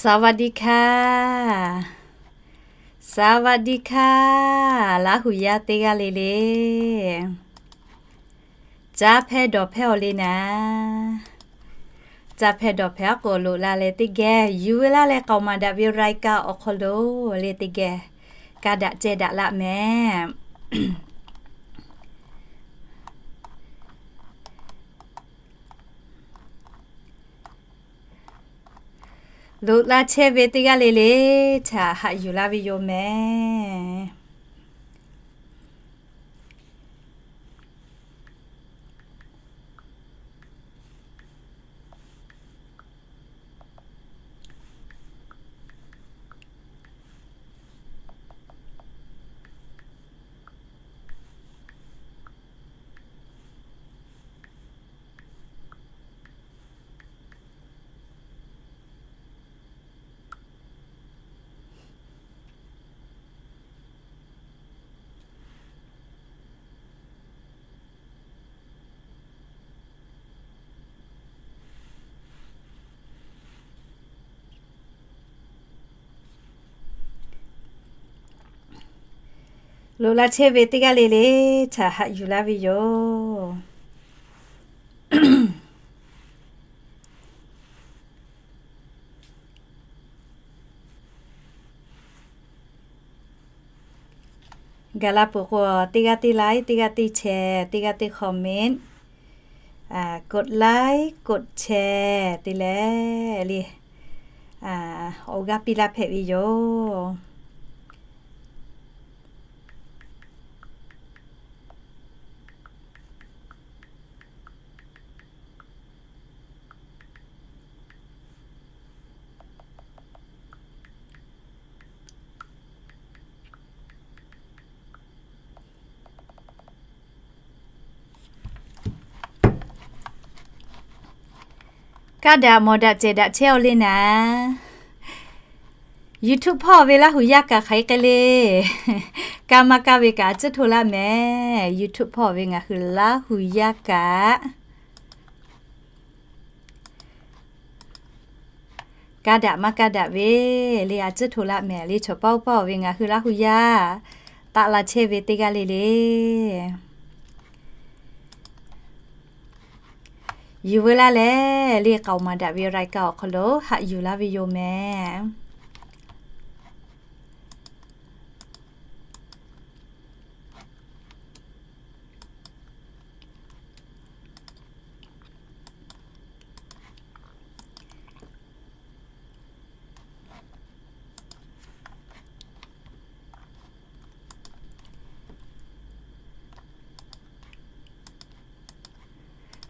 สวัสดีค่ะ สวัสดีค่ะ Laˇ huˍ yaˇ teˇ g'aˇ le le. Caˇ hpehˇ dawˬ hpehˇ awˬ le naˍ. Caˇ hpehˇ dawˬ hpehˇ aˉ k'oˍ loꞈ la leh teˇ geh yuˬ ve laˇ leh k'aoˍ maˍ daꞈ ve รายการ awˬ hk'aw lo le teˇ geh ka daꞈ ceh daꞈ laˆ mehˍ. Loꞈ la chehˇ ve teˇ g'aˇ le le htaꞈ haꞈ yuˬ laˇ ve yoˬ mehˍ. Loꞈ la chehˇ ve teˇ g'aˇ le le htaꞈ haꞈ yuˬ laˇ ve yoˬ. Gaˬ la peuˬ k'o, teˇ g'aˇ teˇ like, teˇ g'aˇ teˇ share, teˇ g'aˇ teˇ comment, กดไลค์ กดแชร์ te leh le, awˬ g'aˇ piˇ laˇ hpehꞈ ve yoˬ. Kaˇ daꞈ mawˬ daꞈ cehˬ daꞈ chehˇ awˬ le naˍ. YouTube hpawˇ ve Laˇ huˍ yaˇ kaꞈ hk'aˬ hk'e le, kaˇ maˇ kaˇ ve kaꞈ a tcuhˉ hto laˇ mehˍ. YouTube hpawˇ ve ngaˬ hui Laˇ huˍ yaˇ kaꞈ kaˇ daꞈ maˇ kaˇ daꞈ ve le a tcuhˉ hto laˇ mehˍ le. Chaw pawˆ pawˆ ve ngaˬ hui Laˇ huˍ yaˇ taˆ la chehˇ ve teˇ g'aˇ le le yuˬ veu laˇ leh le k'aoˍ maˍ daꞈ ve รายการ awˬ hk'aw lo haꞈ yuˬ laˇ ve yoˬ mehˍ.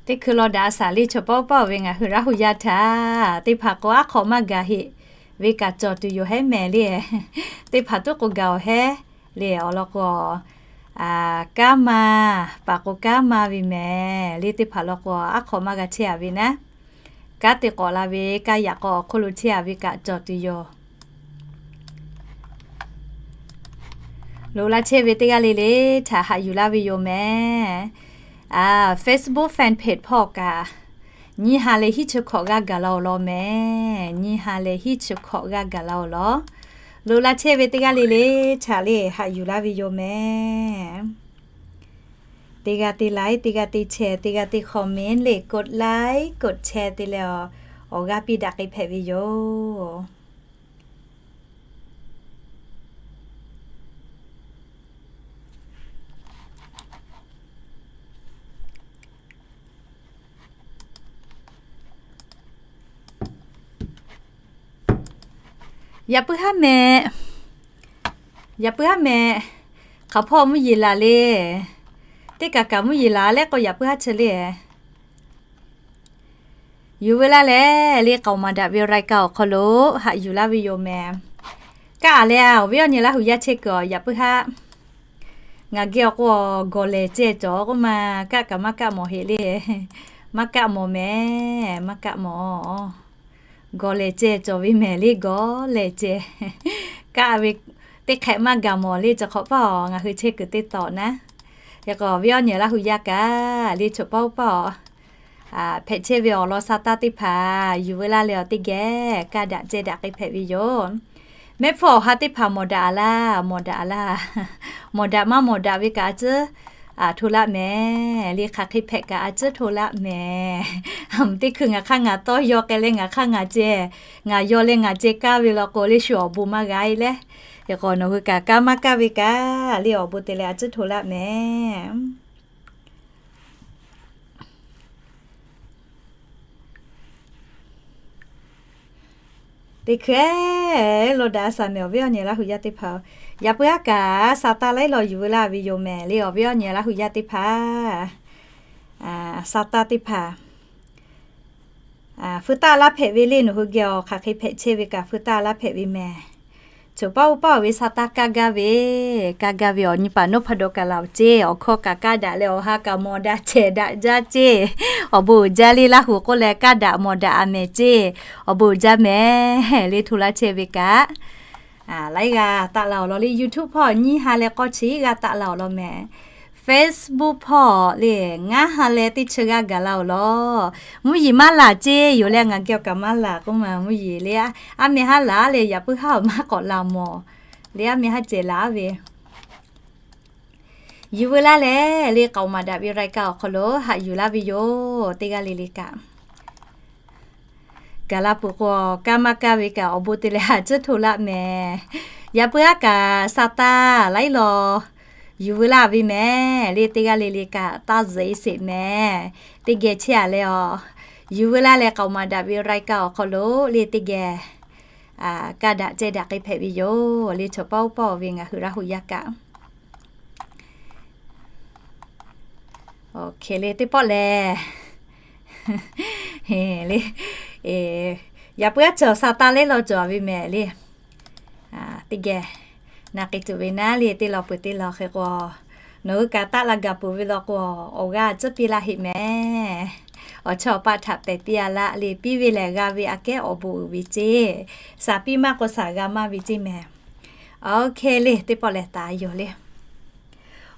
Teˇ hkui law daꞈ a shaˍ le chaw pawˆ pawˆ ve ngaˬ hui Laˇ huˍ yaˇ htaꞈ teˇ hpaˍ k'o aˉ hk'awꞈ maˇ gaˬ heˆ ve kaꞈ cawˬ tuˬ yoˬ hehˉ mehˍ le. Teˇ hpaˍ tuˉ k'o gaˬ awˬ hehˉ le awˬ lawn k'o, kanˉ ma, paˍ k'o kanˉ ma ve mehˍ le. Teˇ hpaˍ law k'o aˉ hk'awꞈ maˇ g'a chehˇ a ve naˉ, kanˉ te k'awꞈ la ve kanˉ yaꞈ k'aw awˬ hk'oˆ lo chehˇ a ve kaꞈ cawˬ tuˬ yoˬ. Loꞈ la chehˇ ve teˇ g'aˇ le le htaꞈ haꞈ yuˬ laˇ ve yoˬ mehˍ. Facebook fan page hpawˇ kaꞈ nyiˇ ha leh hiˉ chi hkawꞈ g'aˇ gaˬ la awˬ lawn mehˍ. Nyiˇ ha leh hiˉ chi hkawꞈ g'aˇ gaˬ la awˬ lawn. Loꞈ la chehˇ ve teˇ g'aˇ le le htaꞈ le haꞈ yuˬ laˇ ve yoˬ mehˍ. Teˇ g'aˇ teˇ like, teˇ g'aˇ teˇ share, teˇ g'aˇ teˇ comment le กดไลค์ กดแชร์ te leh awˬ g'aˇ piˇ daꞈ k'ai hpehꞈ ve yoˬ. Yaꞈ puiˉ haˉ mehˍ. Yaꞈ puiˉ haˉ mehˍ. Hk'aˬ hpawˇ mvuhˇ yeˬ laˬ le. Teˇ kaꞈ kaꞈ mvuhˇ yeˬ laˬ leh k'o yaꞈ puiˉ haˉ chi le. Yuˬ veu laˇ leh le k'aoˍ maˍ daꞈ ve รายการ awˬ hk'aw lo haꞈ yuˬ laˇ ve yoˬ mehˍ. Kaˆ a leh awˬ viˉ awˬ nyi Laˇ huˍ yaˇ chehˇ kuiˬ awˬ yaꞈ puiˉ haˉ. Ngaˬ geh awˬ k'o gawˬ lehˬ ceh cawˬ k'oˆ ma, kaˆ kaꞈ maˇ kaˆ mawˬ heˆ le. Maˇ kaˆ mawˬ mehˍ, maˇ kaˆ mawˬ. Gawˬ lehˬ ceh cawˬ ve mehˍ le, gawˬ lehˬ ceh. Kaˆ ve teˇ hk'ehꞈ maˇ gaˬ mawˬ le, cawˬ hk'awꞈ paˇ awˬ ngaˬ hui chehˇ kuiˬ teˇ tawꞈ naˉ. Hk'e k'o awˬ viˉ awˬ nyi Laˇ huˍ yaˇ kaꞈ le chaw pawˆ paˇ awˬ hpehꞈ chehˇ ve awˬ lawn sa taˇ teˇ hpaˍ yuˬ veu laˇ leh awˬ teˇ geh kaˇ daꞈ ceh daꞈ k'ai hpehꞈ ve yoˬ. Mehˆ hpfuhˇ awˬ ha teˇ hpaˍ mawˬ daꞈ a laˇ, mawˬ daꞈ a laˇ, mawˬ daꞈ maˇ mawˬ daꞈ ve kaꞈ a ciˉ hto laˆ mehˍ. Le hk'aˬ hk'e hpehꞈ kaꞈ a ciˉ hto laˆ mehˍ. Teˇ hkui ngaˬ hk'aˇ ngaˬ tawˇ yaw k'ai leh ngaˬ hk'aˇ ngaˬ ceh, ngaˬ yaw leh ngaˬ ceh kaˇ ve law k'o le shu awˬ bon maˇ g'a e leh, hk'e k'o nawˬ hui kaꞈ kaˇ maˇ kaˇ ve kaꞈ le awˬ bon te leh a ciˉ hto laˆ mehˍ. Teˇ hkui lo daꞈ a shaˍ mehˍ awˬ viˉ awˬ nyi Laˇ hu yaˇ teˇ hpaˍ-oˬ, yaꞈ puiˉ aˉ kaꞈ sa taˇ laiˉ law yuˬ veu laˇ ve yoˬ mehˍ. Le awˬ viˉ awˬ nyi Laˇ hu yaˇ teˇ hpaˍ, sa taˇ teˇ hpaˍ, feu taˆ laˇ hpehꞈ ve le nawˬ hui geh awˬ hk'aˬ hk'e hpehꞈ chehˇ ve kaꞈ feu taˆ laˇ hpehꞈ ve mehˍ. Choˬ paˉ oˇ paˉ awˬ ve sa taˇ kaˇ gaˇ ve, kaˇ gaˇ ve awˬ nyi paˍ nawˉ hpaˇ dawꞈ kaꞈ laˬ oˬ ceˇ, awˬ hkawˇ kaꞈ kaˇ daꞈ leh awˬ ha kaꞈ mawˬ daꞈ ceh daꞈ jaˇ ceˇ, awˬ bon uiˍ jaˇ le Laˇ hu k'oˆ leh kaˇ daꞈ mawˬ daꞈ a mehˍ ceˇ, awˬ bon uiˍ jaˇ mehˍ le hto laˇ chehˇ ve kaꞈ. Laiˉ g'aˇ taˆ la awˬ lawn le YouTube hpawˇ nyiˇ ha leh k'awˇ chi g'aˇ taˆ la awˬ lawn mehˍ. Facebook hpawˇ le ngaˇ ha leh teˇ chi g'aˇ gaˬ la awˬ lawn. Mvuhˇ yeˬ maˇ laˬ ceˇ yoˬ leh ngaˬ geh awˬ kaꞈ maˇ laˬ k'oˆ ma mvuhˇ yeˬ le, aˉ meh haˉ laˬ le yaꞈ puiˉ haˉ awˬ maˇ k'awꞈ laˬ mawˬ le aˉ meh haˉ cehˬ laˬ ve. Yuˬ veu laˇ leh le k'aoˍ maˍ daꞈ ve รายการ awˬ hk'aw lo haꞈ yuˬ laˇ ve yoˬ. Teˇ g'aˇ le le kaꞈ gaˬ la peuˬ k'o, kaˇ maˇ kaˇ ve kaꞈ awˬ bon te leh a ciˉ hto laˆ mehˍ. Yaꞈ puiˉ aˉ kaꞈ sa taˇ laiˉ law yuˬ veu laˇ ve mehˍ. Le teˇ g'aˇ le le kaꞈ taˇ zuhꞈ e sheˍ mehˍ. Teˇ geh chehˇ a leh awˬ, yuˬ veu laˇ leh k'aoˍ maˍ daꞈ ve รายการ awˬ hk'aw lo le teˇ geh kaˇ daꞈ ceh daꞈ k'ai hpehꞈ ve yoˬ. Le choˬ paˉ oˇ paˉ awˬ ve ngaˬ hui Laˇ hu yaˇ kaꞈ le teˇ pawˆ lehˬ, le yaꞈ puiˉ aˉ cawˬ sa taˇ laiˉ law cawˬ ve mehˍ le. Teˇ geh na k'ai tuˬ ve naˉ le teˇ law peuˬ teˇ law hk'e k'o, nawˬ hui kaꞈ taˆ la gaˬ peuˬ ve law k'o, awˬ g'aˇ tcuhˉ piˇ laˇ heˆ mehˍ. Awˬ chawˇ awˬ paˆ htaꞈ pehˬ piˇ a laˇ le piˇ ve lehˬ g'a ve aꞈ kehˉ awˬ bon uiˍ ve ceˇ. Saˍ piˇ maˇ k'o saˍ g'a maˇ ve ceˇ mehˍ. Oˇ hk'e le teˇ pawˆ lehˬ taˍ yoˬ le.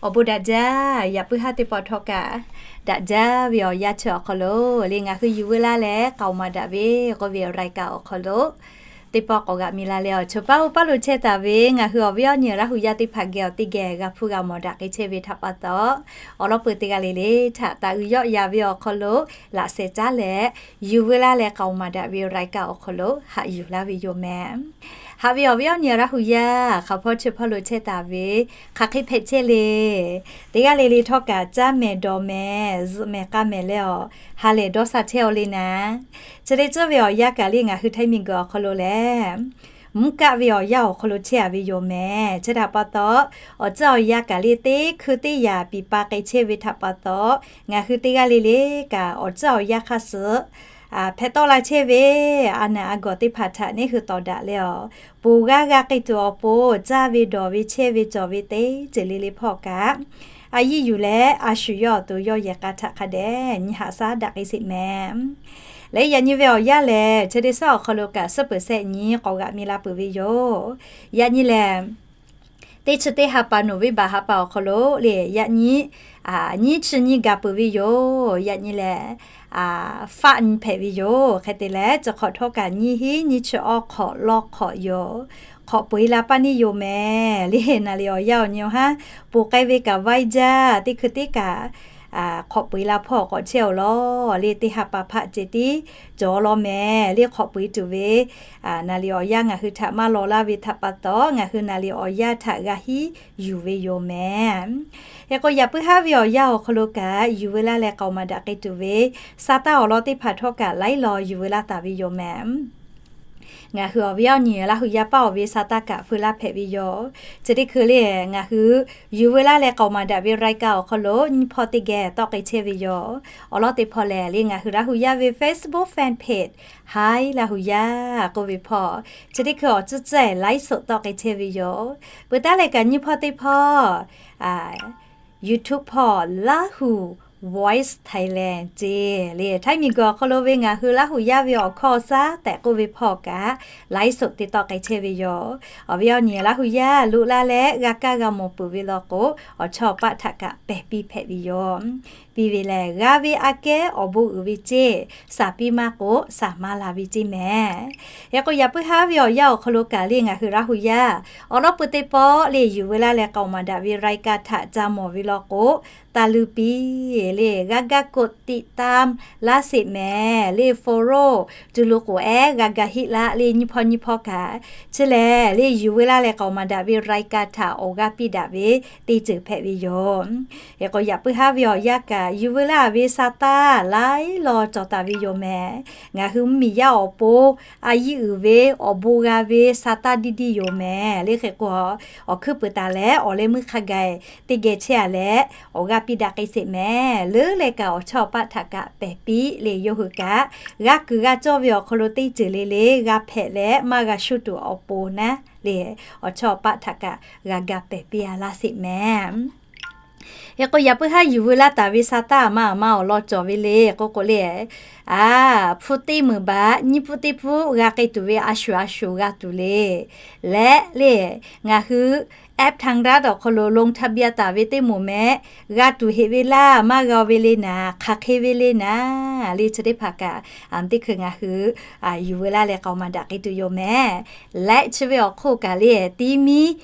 Awˬ bon daꞈ jaˇ. Yaꞈ puiˉ haˉ teˇ pawˆ htawˇ kaꞈ daꞈ jaˇ ve awˬ yanˇ chi awˬ hk'aw lo le ngaˬ hui yuˬ veu laˇ leh k'aoˍ maˍ daꞈ ve k'oˆ ve awˬ รายการ awˬ hk'aw lo teˇ pawˆ k'awꞈ g'aꞈ mi la leh awˬ choˬ paˉ oˇ paˉ lo chehˇ taˍ ve ngaˬ hui awˬ viˉ awˬ nyi Laˇ hu yaˇ teˇ hpaˍ geh awˬ teˇ geh g'a hpuˇ g'a mawˬ daꞈ k'ai chehˇ ve htaꞈ pa taw, awˬ lawn peuˬ teˇ g'aˇ le le htaꞈ taˍ uiˍ yawˆ ya ve awˬ hk'aw lo laꞈ sheh caˉ leh yuˬ veu laˇ leh k'aoˍ maˍ daꞈ ve รายการ awˬ hk'aw lo haꞈ yuˬ laˇ ve yoˬ mehˍ. Haꞈ ve awˬ viˉ awˬ nyi Laˇ hu yaˇ hk'aˬ hpawˇ chi hpawˇ lo chehˇ taˍ ve hk'aˬ hk'e hpehꞈ chehˇ le. Teˇ g'aˇ le le htawˇ kaꞈ caˇ mehˍ dawˬ mehˍ zuhꞈ mehˍ k'a mehˍ leh awˬ ha lehˬ dawˇ sha chehˇ aw le naˍ. Chi le tcuhˉ ve awˬ yanˇ kaꞈ le ngaˬ hui Htaiˇ miˬguiˬ awˬ hk'aw lo lehˬ mvuhˇ kaˆ ve awˬ yanˇ awˬ hk'aw lo chehˇ a ve yoˬ mehˍ. Chi htaꞈ pa taw, awˬ tcuhˉ awˬ yanˇ kaꞈ le teˇ hkui teˇ yanˇ piˍ pa k'ai chehˇ ve htaꞈ pa taw, ngaˬ hui teˇ g'aˇ le le kaꞈ awˬ tcuhˉ awˬ yanˇ hk'aˇ suh hpehꞈ tawˆ la chehˇ ve a naˬ a gawˬ teˇ hpaˍ htaꞈ neˇ hui tawˍ daꞈ leh awˬ, ponˬ g'aˇ g'a k'ai tuˬ awˬ pon caˇ ve dawˬ ve chehˇ ve cawˬ ve teˇ ceuˬ le le hpawˇ kaꞈ a yiˇ yuˬ leh a shu yawˇ awˬ to yawˇ yehˬ k'a htaꞈ hk'a dehꞈ nyi haꞈ shaˉ daꞈ k'ai sheˍ mehˍ. Leh yaꞈ nyi ve awˬ yanˇ lehˬ, chi teˇ shaˉ awˬ hk'aw lo kaꞈ suhˉ peuˬ shehˆ nyi k'awꞈ g'aꞈ mi la peuˬ ve yoˬ. Yaꞈ nyi lehˬ, teˇ chi teˇ ha pa November ha pa awˬ hk'aw lo le yaꞈ nyi nyiˇ chi nyi gaˬ peuˬ ve yoˬ. Yaꞈ nyi lehˬ, faˆ nyi hpehꞈ ve yoˬ. Hk'e te leh, chi hk'awꞈ htawˇ kaꞈ nyiˇ hinˉ nyiˇ chi awˇ hk'awꞈ lawˇ hk'awꞈ yoˬ. Hk'awꞈ peu eˬ la paˇ neˇ yoˬ mehˍ. Le naˍ riˍ awˬ yanˇ awˬ nyi haˉ ponˬ k'ai ve kaꞈ vaiˇ jaˇ. Teˇ hkui teˇ kaꞈ hk'awꞈ peu eˬ la hpawˇ k'awꞈ chehˇ awˬ lawn le teˇ ha pa hpaˆ ceh tiˉ cawˬ law mehˍ. Le hk'awꞈ peu eˬ tuˬ ve naˍ riˍ awˬ yanˇ ngaˬ hui htaꞈ maˇ law laˇ ve htaꞈ pa taw, ngaˬ hui naˍ riˍ awˬ yanˇ htaꞈ g'a hiˉ yuˬ ve yoˬ mehˍ. Hk'e k'o, yaꞈ puiˉ haˉ ve awˬ yanˇ awˬ hk'aw lo kaꞈ yuˬ veu laˇ leh k'aoˍ maˍ daꞈ k'ai tuˬ ve sa taˇ awˬ lawn teˇ hpaˍ htawˇ kaꞈ laiˉ law yuˬ veu laˇ taˍ ve yoˬ mehˍ. Ngaˬ hui awˬ viˉ awˬ nyi Laˇ hu yaˇ paˇ awˬ ve sa taˇ kaꞈ feu laˇ hpehꞈ ve yoˬ. Chi teˇ hkui le ngaˬ hui yuˬ veu laˇ leh k'aoˍ maˍ daꞈ ve รายการ awˬ hk'aw lo nyiˇ hpawˇ teˇ geh tawˆ k'ai chehˇ ve yoˬ. Awˬ lawn teˇ hpawˇ lehˬ le ngaˬ hui Laˇ hu yaˇ ve Facebook fan page Hi Laˇ hu yaˇ k'oˆ ve hpawˇ, chi teˇ hkui awˬ tcuhˉ tcuhˉ ไลฟ์สด tawˆ k'ai chehˇ ve yoˬ. Peuˬ taˉ leh kaꞈ nyiˇ hpawˇ teˇ hpawˇ YouTube hpawˇ Laˇ hu Voice Thailand ceˇ le Htaiˇ miˬguiˬ awˬ hk'aw lo ve ngaˬ hui Laˇ hu yaˇ ve awˬ hkawˇ shaˉ tehꞈ k'oˆ ve hpawˇ kaꞈ ไลฟ์สด te tawˆ k'ai chehˇ ve yoˬ. Awˬ viˉ awˬ nyi Laˇ hu yaˇ loꞈ la leh g'a kaˇ g'a mawˬ peuˬ ve law k'o, awˬ chawˇ awˬ paˆ htaꞈ kaꞈ pehˬ piˇ hpehꞈ ve yoˬ. piˇ ve lehˬ, g'a ve aꞈ kehˉ awˬ bon uiˍ ve ceˇ, shaˍ piˇ maˇ k'o, shaˍ maˇ la ve ceˇ mehˍ. Hk'e k'o, yaꞈ puiˉ haˉ ve awˬ yanˇ awˬ hk'aw lo kaꞈ le ngaˬ hui Laˇ hu yaˇ awˬ lawn pui teˇ pawˆ le yuˬ veu laˇ leh k'aoˍ maˍ daꞈ ve รายการ htaꞈ ca mawˬ ve law k'o, taˇ luˇ piˇ le g'a gaˇ กดติดตาม laˇ sheˍ mehˍ le. Follow cuˬ lo k'oˍ ehˉ g'a ga heˆ laˇ le nyiˇ hpawˇ nyiˇ hpawˇ kaꞈ. Chi lehˬ le yuˬ veu laˇ leh k'aoˍ maˍ daꞈ ve รายการ htaꞈ awˬ g'aˇ piˇ daꞈ ve teˇ ceuˬ hpehꞈ ve yoˬ. Hk'e k'o, yaꞈ puiˉ haˉ ve awˬ yanˇ kaꞈ yuˬ veu laˇ ve sa taˇ laiˉ law cawˬ taˍ ve yoˬ mehˍ. Ngaˬ hui mvuhˇmiˬ yaˇ awˬ pon a yiˇ uiˍ ve awˬ bon g'a ve sa taˇ diˇ diˇ yoˬ mehˍ le. Hk'e k'o, awˬ hkuiˉ puiˍ taˍ leh awˬ leh meuˇ hk'a gaˬ teˇ geh chehˇ a leh awˬ g'aˇ piˇ daꞈ k'ai sheˍ mehˍ. Leuˉ leh kaꞈ awˬ chawˇ awˬ paˆ htaꞈ kaꞈ pehˬ piˇ le. Yawˇ hui kaꞈ g'a kuiˬ g'a cawˇ ve awˬ hk'aw lo teˇ ceuˬ le le g'a hpehꞈ leh maˇ g'a shuˇ tuˬ awˬ pon naˉ le, awˬ chawˇ awˬ paˆ htaꞈ kaꞈ g'a ga pehˬ piˇ a laˇ sheˍ mehˍ. Hk'e k'o, yaꞈ puiˉ haˉ yuˬ veu laˇ taˍ ve sa taˇ aˬ ma aˬ ma awˬ lawn cawˬ ve le k'oˆ k'o le, a, hpu teˇ meunˍ baꞈ nyiˇ pfuhˇ teˇ pfuhˇ g'a k'ai tuˬ ve a shuˍ a shuˍ g'a tuˬ le. Leh le, ngaˬ hui แอปทางรัฐ awˬ hk'aw lo ลงทะเบียน taˍ ve teˇ moˍ mehˆ g'a tuˬ heꞈ ve laˇ maˇ g'a ve le naˍ, hk'aˬ hk'e ve le naˍ le. Chi teˇ hpaˍ kaꞈ teˇ hkui ngaˬ hui yuˬ veu laˇ leh k'aoˍ maˍ daꞈ k'ai tuˬ yoˬ mehˍ. Leh chi ve awˬ hk'oˆ kaꞈ le, tiˉ miˇ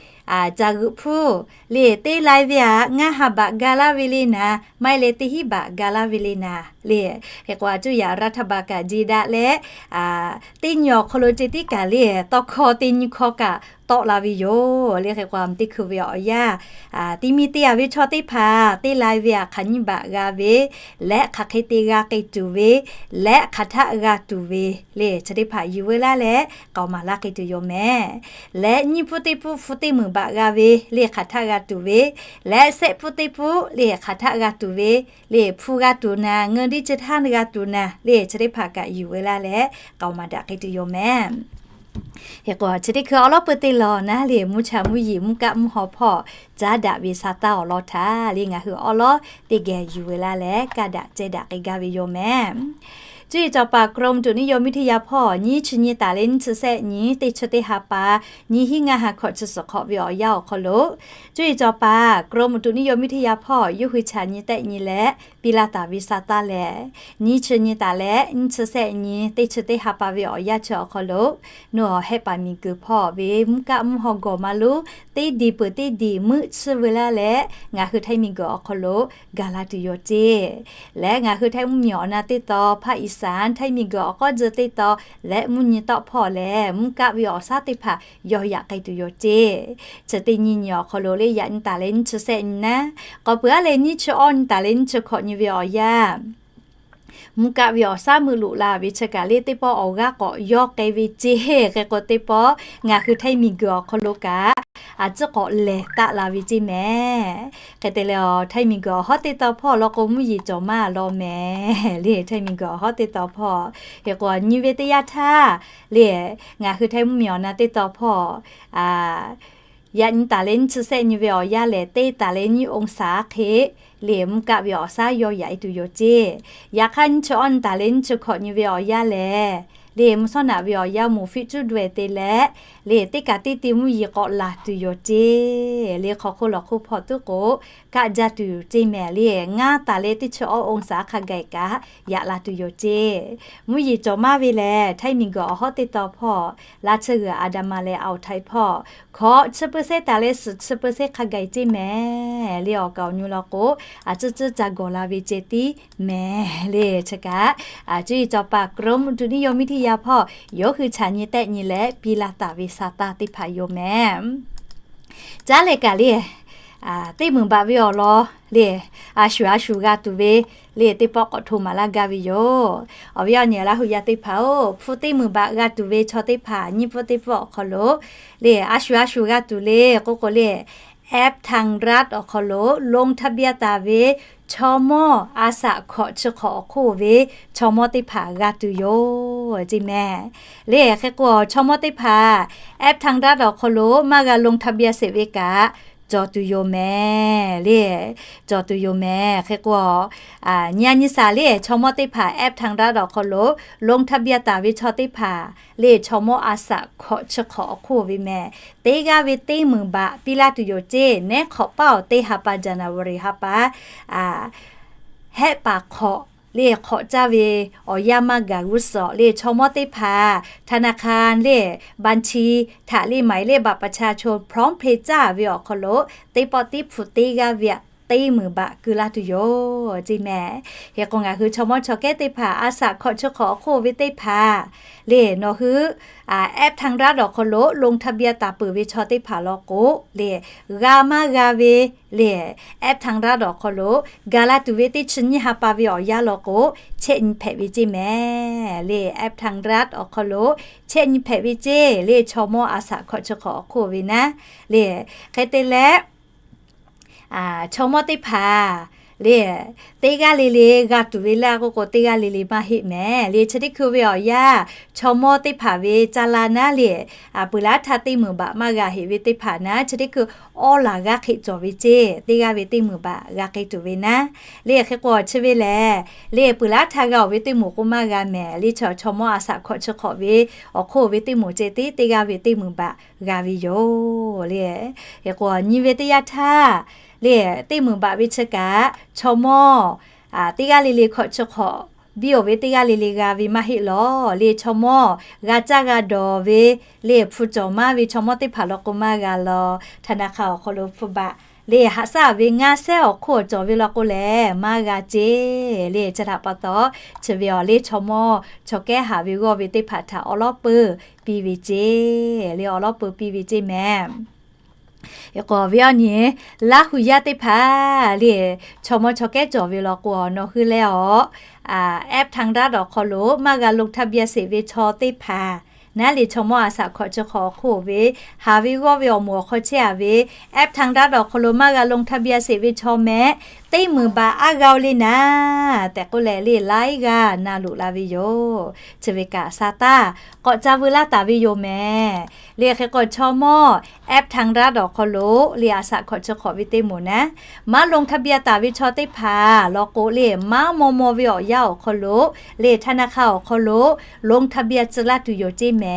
caˬ g'euꞈ hpuˇ le teˇ lai ve aꞈ ngaˇ ha baꞈ ga laˇ ve le naˍ, maˇ heˆ leh teˇ hinˉ baꞈ ga laˇ ve le naˍ le. Hk'e k'o, a cuˇ yaꞈ รัฐบาล kaꞈ ji daꞈ leh, teˇ nyi awˬ hk'aw lo ceh tiˉ kaꞈ le tawˇ hkawˇ teˇ nyi hkawˇ kaꞈ tawˆ la ve yoˬ le. Hk'e k'o, teˇ hkui ve awˬ yanˇ, tiˉ miˇ teˇ yaꞈ ve chaw teˇ hpaˍ teˇ lai ve aꞈ hk'aˬ nyiˇ baꞈ g'a ve, leh hk'aˬ hk'e te g'a k'ai tuˬ ve, leh hk'aˬ htaˆ g'a tuˬ ve le, chi teˇ hpaˍ yuˬ veu laˇ leh k'aoˍ maˍ laˇ k'ai tuˬ yoˬ mehˍ. Leh nyiˇ pfuhˇ teˇ pfuhˇ hpu teˇ meunˍ baꞈ g'a ve le hk'aˬ htaˆ g'a tuˬ ve, leh sehˆ pfuhˇ teˇ pfuhˇ le hk'aˬ htaˆ g'a tuˬ ve le, hpu g'a tuˬ naˍ, เงินดิจิทัล g'a tuˬ naˍ le, chi teˇ hpaˍ kaꞈ yuˬ veu laˇ leh k'aoˍ maˍ daꞈ k'ai tuˬ yoˬ mehˍ. Hk'e k'o, chi teˇ hkui awˬ lawn pui teˇ lawn naˉ le, mvuhˇ cha mvuhˇ yeˬ mvuhˇ kaˆ mvuhˇ haw hpawˇ caˉ daꞈ ve sa taˇ awˬ lawn htaꞈ le ngaˬ hui awˬ lawn teˇ geh yuˬ veu laˇ leh kaˇ daꞈ ceh daꞈ k'ai gaˇ ve yoˬ mehˍ. Cuˇ yiˍ cawˬ paˍ กรมอุตุนิยมวิทยา hpawˇ nyiˇ chi nyi taˍ leh nyiˇ chi sehˆ nyiˇ teˇ chi teˇ ha pa, nyiˇ hinˉ ngaˇ ha hkawꞈ chi suhˍ hk'awꞈ ve awˬ yanˇ awˬ hk'aw lo, cuˇ yiˍ cawˬ paˍ กรมอุตุนิยมวิทยา hpawˇ yawˇ hui chaꞈ nyi tehˆ nyi leh piˇ laˇ taˍ ve sa taˇ lehˬ, nyiˇ chi nyi taˍ leh nyiˇ chi sehˆ nyi teˇ chi teˇ ha pa ve awˬ yanˇ chi awˬ hk'aw lo, nawˬ hehˆ paˍ miˬguiˬ hpawˇ ve mvuhˇ kaˆ mvuhˇ haw gawˬ ma lonˉ teˇ diˬ peuˬ teˇ diˬ meuˆ chiˇ veu laˇ leh ngaˬ hui Htaiˇ miˬguiˬ awˬ hk'aw lo gaˬ la tuˬ yoˬ ceˇ. Leh ngaˬ hui Htaiˇ mvuhˇmiˬ awˬ na teˇ taw, ภาคอีสาน Htaiˇ miˬguiˬ awˬ k'awˇ tzuhˇ teˇ taw, leh mvuhˇ nyi tawˆ hpawˇ lehˬ mvuhˇ kaˆ ve awˬ shaˉ teˇ hpaˍ yawˇ yaꞈ k'ai tuˬ yoˬ ceˇ. Chi teˇ nyi nyi awˬ hk'aw lo le yaꞈ nyi taˍ leh nyiˇ chi sehˆ nyi naˉ, k'awꞈ peuˬ aˉ leh nyiˇ chi awˇ nyi taˍ leh nyiˇ chi hkawꞈ nyi ve awˬ yanˇ, mvuhˇ kaˆ ve awˬ shaˉ meuˆ loꞈ la ve chi kaꞈ le teˇ pawˆ awˬ g'aˇ k'awꞈ yawˇ k'ai ve ceˇ. Hk'e k'o, teˇ pawˆ ngaˬ hui Htaiˇ miˬguiˬ awˬ hk'aw lo kaꞈ a ciˉ k'awꞈ lehˬ taˆ la ve ceˇ mehˍ. Hk'e te leh, Htaiˇ miˬguiˬ awˬ hawˉ teˇ taw hpawˇ law k'o mvuhˇ yeˬ cawˬ maˇ law mehˍ le. Htaiˇ miˬguiˬ awˬ hawˉ teˇ taw hpawˇ, hk'e k'o, nyi ve teˇ yanˇ htaˇ le, ngaˬ hui Htaiˇ mvuhˇmiˬ awˬ na teˇ taw hpawˇ yaꞈ nyi taˍ leh nyiˇ chi sehˆ nyi ve awˬ yanˇ lehˬ, teˇ taˍ leh nyiˇ องศา hk'e le, mvuhˇ kaˆ ve awˬ shaˉ yawˇ yaꞈ e tuˬ yoˬ ceˇ. Yaꞈ hk'aˇ, nyiˇ chi awˇ nyi taˍ leh nyiˇ chi hkawꞈ nyi ve awˬ yanˇ lehˬ, le mvuhˇ shawˉ naꞈ ve awˬ yanˇ moˍ fiˆ cuˉ daweh te leh, le teˇ kaꞈ teˇ te mvuhˇ yeˬ k'awꞈ laˬ tuˬ yoˬ ceˇ. Le hk'aw hk'oˆ lawˬ hk'oˆ hpawˇ tuˉ k'o, kaˆ jaˇ tuˬ yoˬ ceˇ mehˍ le. Ngaˇ taˍ leh teˇ chi awˇ องศา hk'a gaˬ kaꞈ yaꞈ la tuˬ yoˬ ceˇ. Mvuhˇ yeˬ cawˬ maˇ ve lehˬ, Htaiˇ miˬguiˬ awˬ hawˉ teˇ taw hpawˇ, laˇ chi g'uiˬ อันดามัน leh อ่าวไทย hpawˇ hkawꞈ chi เปอร์เซ็นต์ taˍ leh suhˍ chi เปอร์เซ็นต์ hk'a gaˬ ceˇ mehˍ le. Awˬ kaˍ awˬ nyi law k'o, a ciˉ ciˉ ca gawˬ la ve ceh tiˉ mehˍ le. Chi kaꞈ, cuˇ yiˍ cawˬ paˍ กรมอุตุนิยมวิทยา hpawˇ yawˇ hui chaꞈ nyi tehˆ nyi leh piˇ laˇ taˍ ve sa taˇ teˇ hpaˍ yoˬ mehˍ. Caˉ leh kaꞈ le, teˇ meunˍ baꞈ ve awˬ lawn le, a shuˍ a shuˍ g'a tuˬ ve le, teˇ pawˆ k'awꞈ hto maˍ laˇ gaˇ ve yoˬ. Awˬ viˉ awˬ nyi Laˇ hu yaˇ teˇ hpaˍ-oˬ, hpu teˇ meunˍ baꞈ g'a tuˬ ve chaw teˇ hpaˍ nyiˇ pfuhˇ teˇ pfuhˇ awˬ hk'aw lo le, a shuˍ a shuˍ g'a tuˬ le k'oˆ k'o le, แอปทางรัฐ awˬ hk'aw lo ลงทะเบียน taˍ ve chaw mawˇ a shaꞈ hkawꞈ chi hk'awꞈ awˬ hk'oˆ ve chaw mawˇ teˇ hpaˍ g'a tuˬ yoˬ ceˇ mehˍ. Le hk'e k'o, chaw mawˇ teˇ hpaˍ แอปทางรัฐ awˬ hk'aw lo maˇ g'a ลงทะเบียน sheˍ ve kaꞈ cawˬ tuˬ yoˬ mehˍ le. Cawˬ tuˬ yoˬ mehˍ. Hk'e k'o, nyi a nyi shaˍ le, chaw mawˇ teˇ hpaˍ แอปทางรัฐ awˬ hk'aw lo ลงทะเบียน taˍ ve chaw teˇ hpaˍ le, chaw mawˇ a shaꞈ hkawꞈ chi hk'awꞈ awˬ hk'oˆ ve mehˍ. Teˇ g'aˇ ve teˇ meunˍ baꞈ piˇ laˇ tuˬ yoˬ ceˇ. Neˉ hk'awꞈ paˇ awˬ teˇ ha pa January ha pa, hehˆ paˍ hk'awꞈ le hk'awꞈ caˇ ve awˬ yanˇ maˇ gaˬ g'uˇ suhˍ le chaw mawˇ teˇ hpaˍ ธนาคาร le บัญชี htaꞈ le หมายเลขบัตรประชาชน PromptPay caˇ ve awˬ hk'aw lo teˇ pawˆ tiˉ hpu teˇ g'aˇ ve aꞈ teˇ meunˍ baꞈ keu laˇ tuˬ yoˬ ceˇ mehˍ. Hk'e k'o ngaˬ hui chaw mawˇ chaw kehˉ teˇ hpaˍ a shaꞈ hkawꞈ chi hk'awꞈ awˬ hk'oˆ ve teˇ hpaˍ le nawˬ hui app ทางรัฐ awˬ hk'aw lo ลงทะเบียน taˍ peuˬ ve chaw teˇ hpaˍ law k'o le, g'a maˇ g'a ve le app ทางรัฐ awˬ hk'aw lo gaˬ la tuˬ ve teˇ chi nyiˇ ha pa ve awˬ yanˇ law k'o, chehˇ nyi hpehꞈ ve ceˇ mehˍ le app ทางรัฐ awˬ hk'aw lo chehˇ nyi hpehꞈ ve ceˇ le chaw mawˇ a shaꞈ hkawꞈ chi hk'awꞈ awˬ hk'oˆ ve naˉ le. Hk'e te leh chaw mawˇ teˇ hpaˍ le teˇ g'aˇ le le g'a tuˬ ve laˇ k'oˆ k'o, teˇ g'aˇ le le maˇ heˆ mehˍ le. Chi teˇ hkui ve awˬ yanˇ chaw mawˇ teˇ hpaˍ ve ca la naˉ le, peuˬ laˇ htaˇ teˇ meunˍ baꞈ maˇ g'a heˆ ve teˇ hpaˍ naˉ, chi teˇ hkui awˉ laˬ g'aˇ hk'e cawˬ ve ceˇ, teˇ g'aˇ ve teˇ meunˍ baꞈ g'a k'ai tuˬ ve naˉ le. Hk'e k'o chi ve lehˬ le peuˬ laˇ htaˇ g'a-oˬ ve teˇ moˍ k'o maˇ g'a mehˍ le. Chaw mawˇ a shaꞈ hkawꞈ chi hk'awꞈ ve awˬ hk'oˆ ve teˇ moˍ ceh tiˉ teˇ g'aˇ ve teˇ meunˍ baꞈ g'a ve yoˬ le. Hk'e k'o nyi ve teˇ yanˇ htaˇ le teˇ meunˍ baꞈ ve chi kaꞈ chaw mawˇ teˇ g'aˇ le le hkawꞈ chi hk'awꞈ biˇ-oˬ ve teˇ g'aˇ le le g'a ve maˇ heˆ lawˬ le. Chaw mawˇ g'a caˇ g'a dawˬ ve le hpu cawˬ maˇ ve chaw mawˇ teˇ hpaˍ law k'o maˇ g'a lawˬ. ธนาคาร awˬ hk'aw lo hpu baꞈ le haꞈ shaˉ ve ngaˇ sehˉ awˬ hk'oˆ cawˬ ve law k'o lehˬ maˇ g'a ceˇ le. Chi htaꞈ pa taw chi ve awˬ le chaw mawˇ chaw kehˉ haꞈ ve g'awˇ ve teˇ hpaˍ htaꞈ awˉ lawˉ peuˬ piˇ ve ceˇ le, awˉ lawˉ peuˬ piˇ ve ceˇ mehˍ. Hk'e k'o ve awˬ nyi Laˇ hu yaˇ teˇ hpaˍ le chaw mawˇ chaw kehˉ cawˬ ve law k'o, nawˬ hui leh awˬ app ทางรัฐ awˬ hk'aw lo maˇ g'a ลงทะเบียน sheˍ ve chaw teˇ hpaˍ naˉ le chaw mawˇ a shaꞈ hkawꞈ chi hk'awꞈ awˬ hk'oˆ ve haˍ ve g'awˇ ve awˬ moˍ awˬ hk'aw chehˇ a ve app ทางรัฐ awˬ hk'aw lo maˇ g'a ลงทะเบียน sheˍ ve chaw mehˍ teˇ meunˍ baꞈ aˉ g'a-oˬ le naˉ tehꞈ k'oˆ leh le laiˉ g'aˇ na loꞈ la ve yoˬ. Chi ve kaꞈ sa taˇ k'awꞈ ca veu laˇ taˍ ve yoˬ mehˍ le. Hk'e k'o chaw mawˇ app ทางรัฐ awˬ hk'aw lo le a shaꞈ hkawꞈ chi hk'awꞈ ve teˇ moˍ naˉ maˇ ลงทะเบียน taˍ ve chaw teˇ hpaˍ law k'o le maˇ maw maw ve awˬ yanˇ awˬ hk'aw lo le ธนาคาร awˬ hk'aw lo ลงทะเบียน tcuh laˇ tuˬ yoˬ ceˇ mehˍ.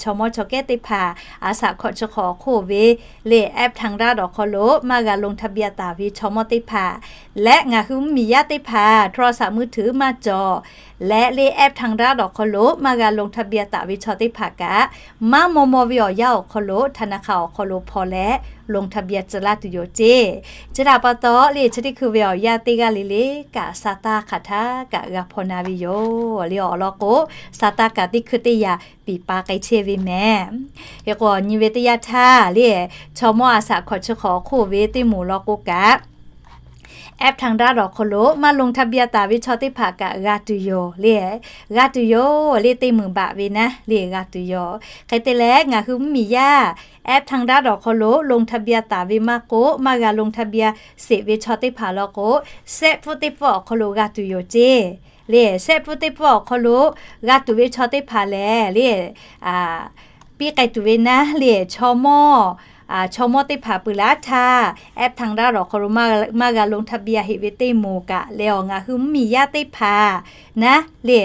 Chaw mawˇ chaw kehˉ teˇ hpaˍ a shaꞈ hkawꞈ chi hk'awꞈ awˬ hk'oˆ ve le app ทางรัฐ awˬ hk'aw lo maˇ g'a ลงทะเบียน taˍ ve chaw mawˇ teˇ hpaˍ leh ngaˬ hui mvuhˇ miˬ yaˇ teˇ hpaˍ โทรศัพท์มือถือ maˇ cawˬ leh le app ทางรัฐ awˬ hk'aw lo maˇ g'a ลงทะเบียน taˍ ve chaw teˇ hpaˍ kaꞈ maˇ maw maw ve awˬ yanˇ awˬ hk'aw lo ธนาคาร awˬ hk'aw lo hpaw leh ลงทะเบียน tcuh laˇ tuˬ yoˬ ceˇ. Chi htaꞈ pa taw le chi teˇ hkui ve awˬ yanˇ teˇ g'aˇ le le kaꞈ sa taˇ hk'aˬ htaˇ kaꞈ g'a hpaw na ve yoˬ le. Awˬ lawn k'o sa taˇ kaꞈ teˇ hkui teˇ yanˇ piˍ pa k'ai chehˇ ve mehˍ. Hk'e k'o nyi ve teˇ yanˇ htaˇ le chaw mawˇ a shaꞈ hkawꞈ chi hk'awꞈ awˬ hk'oˆ ve teˇ moˍ law k'o kaꞈ app ทางรัฐ awˬ hk'aw lo maˇ ลงทะเบียน taˍ ve chaw teˇ hpaˍ kaꞈ g'a tuˬ yoˬ le. G'a tuˬ yoˬ le teˇ meunˍ baꞈ ve naˉ le g'a tuˬ yoˬ. Hk'e te leh ngaˬ hui mvuhˇ miˬ yaˇ app ทางรัฐ awˬ hk'aw lo ลงทะเบียน taˍ ve maˇ k'oˆ maˇ g'a ลงทะเบียน sheˍ ve chaw teˇ hpaˍ law k'o, sehˆ pfuhˇ teˇ pfuhˇ awˬ hk'aw lo g'a tuˬ yoˬ ceˇ le. Sehˆ pfuhˇ teˇ pfuhˇ awˬ hk'aw lo g'a tuˬ ve chaw teˇ hpaˍ lehˬ le piˇ k'ai tuˬ ve naˉ le chaw mawˇ, chaw mawˇ teˇ hpaˍ peuˬ laˇ htaˇ app ทางรัฐ awˬ hk'aw lo maˇ g'a ลงทะเบียน heˆ ve teˇ moˍ kaꞈ leh awˬ ngaˬ hui mvuhˇ miˬ yaˇ teˇ hpaˍ naˉ le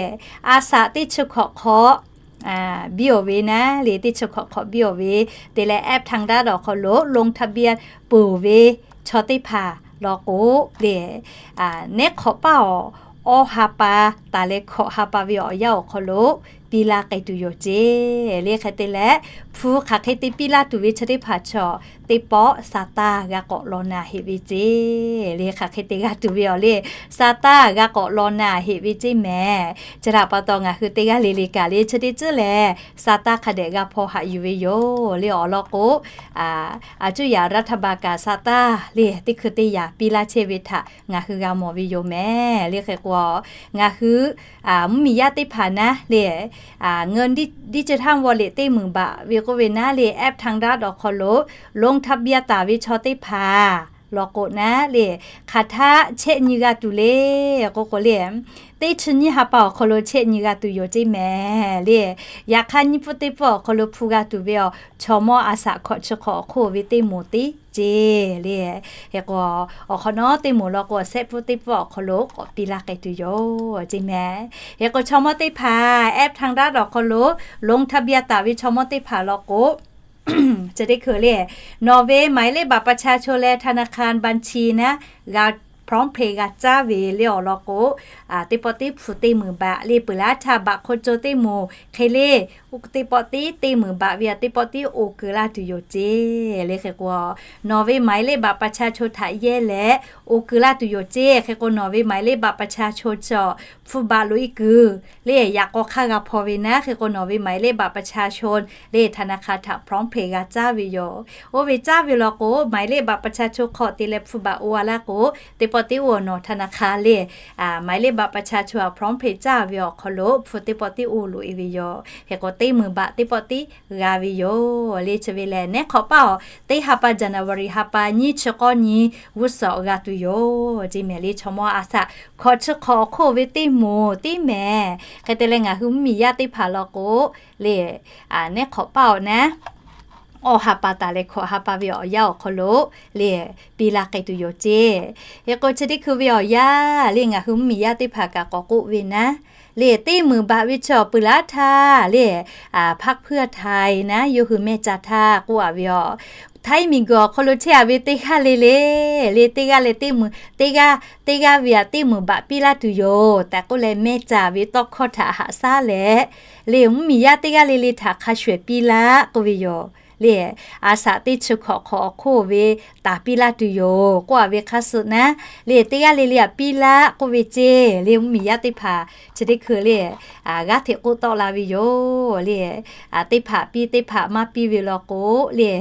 a shaꞈ teˇ chi hkawꞈ hk'awꞈ biˇ-oˬ ve naˉ le teˇ chi hkawꞈ hk'awꞈ biˇ-oˬ ve te leh app ทางรัฐ awˬ hk'aw lo ลงทะเบียน peuˬ ve chaw teˇ hpaˍ law k'o le, neˉ hk'awꞈ paˇ awˬ awˇ ha pa taˍ leh hkawꞈ ha pa ve awˬ yanˇ awˬ hk'aw lo piˇ laˇ k'ai tuˬ yoˬ ceˇ le. Hk'e te leh hpu hk'aˬ hk'e te piˇ laˇ tuˬ ve chi teˇ hpaˍ chaw teˇ pawˆ sa taˇ g'a k'awꞈ law na heˆ ve ceˇ le. Hk'aˬ hk'e te g'a tuˬ ve awˬ le sa taˇ g'a k'awꞈ law na heˆ ve ceˇ mehˍ. Chi htaꞈ pa taw ngaˬ hui teˇ g'aˇ le le kaꞈ le chi teˇ tcuhˉ lehˬ sa taˇ hk'a dehꞈ g'a hpaw haꞈ yuˬ ve yoˬ le. Awˬ lawn k'o, a cuˇ yaꞈ รัฐบาล kaꞈ sa taˇ le teˇ hkui teˇ yanˇ piˇ laˇ chehˇ ve htaꞈ ngaˬ hui g'a mawˬ ve yoˬ mehˍ le. Hk'e k'o ngaˬ hui mvuhˇ miˬ yaˇ teˇ hpaˍ naˉ le เงินดิจิทัลวอลเล็ต teˇ meunˍ baꞈ ve k'oˆ ve naˉ le app ทางรัฐ awˬ hk'aw lo ลงทะเบียน taˍ ve chaw teˇ hpaˍ law k'o naˉ le hk'aˬ htaˇ chehˇ nyi g'a tuˬ le k'oˆ k'o le, teˇ chi nyiˇ ha pa awˬ hk'aw lo chehˇ nyi g'a tuˬ yoˬ ceˇ mehˍ le. Yaꞈ hk'aˇ nyiˇ pfuhˇ teˇ pfuhˇ awˬ hk'aw lo hpu g'a tuˬ ve awˬ chaw mawˇ a shaꞈ hkawꞈ chi hk'awꞈ awˬ hk'oˆ ve teˇ moˍ teˇ ceˇ le. Hk'e k'o awˬ hk'awꞈ nawˉ teˇ moˍ law k'o sehˆ pfuhˇ teˇ pfuhˇ awˬ hk'aw lo k'awꞈ piˇ laˇ k'ai tuˬ yoˬ ceˇ mehˍ. Hk'e k'o chaw mawˇ teˇ hpaˍ app ทางรัฐ awˬ hk'aw lo ลงทะเบียน taˍ ve chaw mawˇ teˇ hpaˍ law k'o, chi teˇ hkui le nawˬ ve หมายเลขบัตรประชาชน leh ธนาคารบัญชี naˉ g'a prompt pay g'a caˇ ve le awˬ lawn k'o, teˇ pawˆ tiˉ hpu teˇ meunˍ baꞈ le peuˬ laˇ htaˇ baꞈ hk'aw co teˇ moˍ hk'e le, teˇ pawˆ tiˉ teˇ meunˍ baꞈ ve a teˇ pawˆ tiˉ oˇ keu laˇ tuˬ yoˬ ceˇ. Le hk'e k'o, nawˬ ve หมายเลขบัตรประชาชน htaꞈ yehˇ leh oˇ keu laˇ tuˬ yoˬ ceˇ. Hk'e k'o nawˬ ve หมายเลขบัตรประชาชน chi hpu baꞈ loꞈ e kuiˬ le yaꞈ k'aw hk'aˇ g'a hpaw ve naˉ. Hk'e k'o nawˬ ve หมายเลขบัตรประชาชน le ธนาคาร htaꞈ prompt pay g'a caˇ ve yoˬ. Oˇ ve caˇ ve law k'o, หมายเลขบัตรประชาชน hk'aw te leh hpu baꞈ oˇ a laˇ k'o, teˇ pawˆ tiˉ oˇ nawˬ ธนาคาร le หมายเลขบัตรประชาชน a prompt pay caˇ ve awˬ hk'aw lo hpu teˇ pawˆ tiˉ oˇ loꞈ e ve yoˬ. Hk'e k'o teˇ meunˍ baꞈ teˇ pawˆ tiˉ g'a ve yoˬ. Le chi ve lehˬ, neˉ hk'awꞈ paˆ awˬ teˇ ha pa January ha pa nyiˇ chi k'awˇ nyi g'uˇ suhˍ g'a tuˬ yoˬ ceˇ mehˍ. Le chaw mawˇ a shaꞈ hkawꞈ chi hk'awꞈ awˬ hk'oˆ ve teˇ moˍ tiˉ mehˍ. Hk'e te leh ngaˬ hui mvuhˇmiˬ yaˇ teˇ hpaˍ law k'o, le neˉ hk'awꞈ paˆ awˬ naˉ awˬ ha pa taˍ leh hkawꞈ ha pa ve awˬ yanˇ awˬ hk'aw lo le piˇ laˇ k'ai tuˬ yoˬ ceˇ. Hk'e k'o chi teˇ hkui ve awˬ yanˇ le ngaˬ hui mvuhˇmiˬ yaˇ teˇ hpaˍ kaꞈ k'awꞈ k'oˆ ve naˉ, le teˇ meunˍ baꞈ ve chi awˬ peuˬ laˇ htaˇ le พรรคเพื่อไทย naˉ yawˇ hui mehˇ ca htaˇ k'oˆ a ve yoˬ. Htaiˇ miˬguiˬ awˬ hk'aw lo chehˇ a ve teˇ g'aˇ le le, le teˇ g'aˇ leh teˇ meunˍ teˇ g'aˇ, teˇ g'aˇ ve a teˇ meunˍ baꞈ piˇ laˇ tuˬ yoˬ tehꞈ k'oˆ leh mehˇ ca ve tawˇ hkawˇ htaꞈ haꞈ shaˉ leh, le mvuhˇmiˬ yaˇ teˇ g'aˇ le le htaꞈ hk'a shuˍ ehˍ piˇ laˇ k'oˆ ve yoˬ. Le a shaꞈ teˇ chi hkawꞈ hk'awꞈ awˬ hk'oˆ ve taˍ piˇ laˇ tuˬ yoˬ k'oˆ a ve hk'a suh naˉ, le teˇ g'aˇ le le aꞈ piˇ laˇ k'oˆ ve ceˇ. Le mvuhˇmiˬ yaˇ teˇ hpaˍ chi teˇ hkui le g'aˇ hteꞈ k'oˆ tawˆ la ve yoˬ. Le teˇ hpaˍ piˇ teˇ hpaˍ maˇ piˇ ve law k'o, le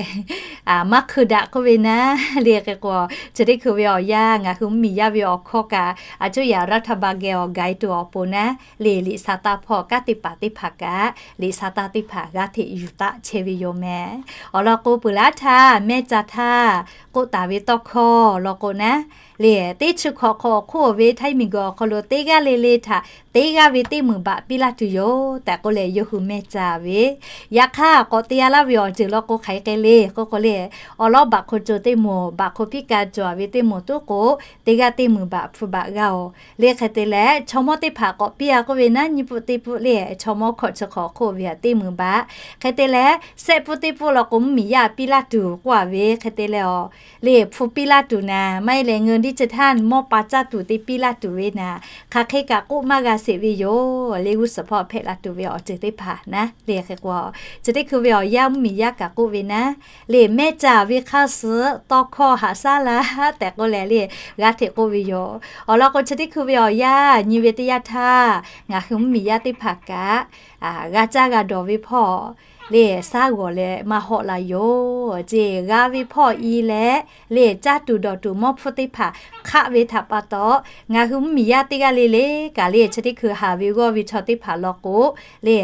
maˇ hkui daꞈ k'oˆ ve naˉ. Le hk'e k'o chi teˇ hkui ve awˬ yanˇ ngaˬ hui mvuhˇmiˬ yaˇ ve awˬ hkawˇ kaꞈ a cuˇ yaꞈ รัฐบาล geh awˬ gaˬ e tuˬ awˬ pon naˉ, le liꞈ sa taˇ hpawˇ kanˉ te paˍ teˇ hpaˍ kaꞈ liꞈ sa taˇ teˇ hpaˍ g'aˇ hteꞈ yuˬ taˆ chehˇ ve yoˬ mehˍ. Awˬ lawn k'o peuˬ laˇ htaˇ mehˇ ca htaˇ k'oˆ taˍ ve tawˇ hkawˇ law k'o naˉ, le teˇ chi hkawꞈ hk'awꞈ awˬ hk'oˆ ve htaiˇ miˬguiˬ awˬ hk'aw lo teˇ g'aˇ le le htaꞈ teˇ g'aˇ ve teˇ meunˍ baꞈ piˇ laˇ tuˬ yoˬ tehꞈ k'oˆ leh yawˇ hui mehˇ ca ve. Yaꞈ hk'aˇ k'awꞈ te a laˇ ve awˬ ceuˬ law k'o hk'aˬ hk'e le k'oˆ k'o le, awˬ lawˉ baꞈ hk'o co teˇ moˍ, baꞈ hk'o piˇ ka cawˬ a ve teˇ moˍ tuˉ k'o, teˇ g'aˇ teˇ meunˍ baꞈ hpu baꞈ g'a oˬ. Le hk'e te leh chaw mawˇ teˇ hpaˍ k'awꞈ piˇ a k'oˆ ve naˉ, nyiˇ pfuhˆ teˇ pfuhˆ le chaw mawˇ hkawꞈ chi hk'awꞈ hk'oˆ ve a teˇ meunˍ baꞈ. Hk'e te leh sehˆ pfuhˆ teˇ pfuhˆ law k'o mvuhˇmiˬ yaˇ piˇ laˇ tuˬ k'oˆ a ve hk'e te leh awˬ, le hpu piˇ laˇ tuˬ naˍ maˇ heˆ leh เงินดิจิทัล mawˇ pa caˇ tuˬ te piˇ laˇ tuˬ ve naˍ, hk'aˬ hk'e kaꞈ k'oˆ maˇ g'a sheˍ ve yoˬ. Le g'uˇ suhˍ hpawˇ hpehꞈ la tuˬ ve awˬ ceuˬ teˇ hpaˍ naˉ. Le hk'e k'o chi teˇ hkui ve awˬ yanˇ mvuhˇmiˬ yaˇ kaꞈ k'oˆ ve naˉ, le mehˇ ca ve hk'aˇ suh tawˇ hkawˇ haꞈ shaˉ laˇ tehꞈ k'oˆ leh le g'aˇ hteꞈ k'oˆ ve yoˬ. Awˬ lawn k'o chi teˇ hkui ve awˬ yanˇ nyi ve teˇ yanˇ htaˇ ngaˬ hui mvuhˇmiˬ yaˇ teˇ hpaˍ kaꞈ g'a caˇ g'a dawˬ ve hpawˇ le shaˉ g'awˬ leh maˇ hawˆ la yoˬ ceˇ. G'a ve hpawˇ i leh le caˇ tuˬ dawˬ tuˬ mawˇ hpfuhˇ teˇ hpaˍ hk'aˆ ve htaꞈ pa taw, ngaˬ hui mvuhˇmiˬ yaˇ teˇ g'aˇ le le kaꞈ le chi teˇ hkui haˍ ve g'awˇ ve chaw teˇ hpaˍ law k'o le,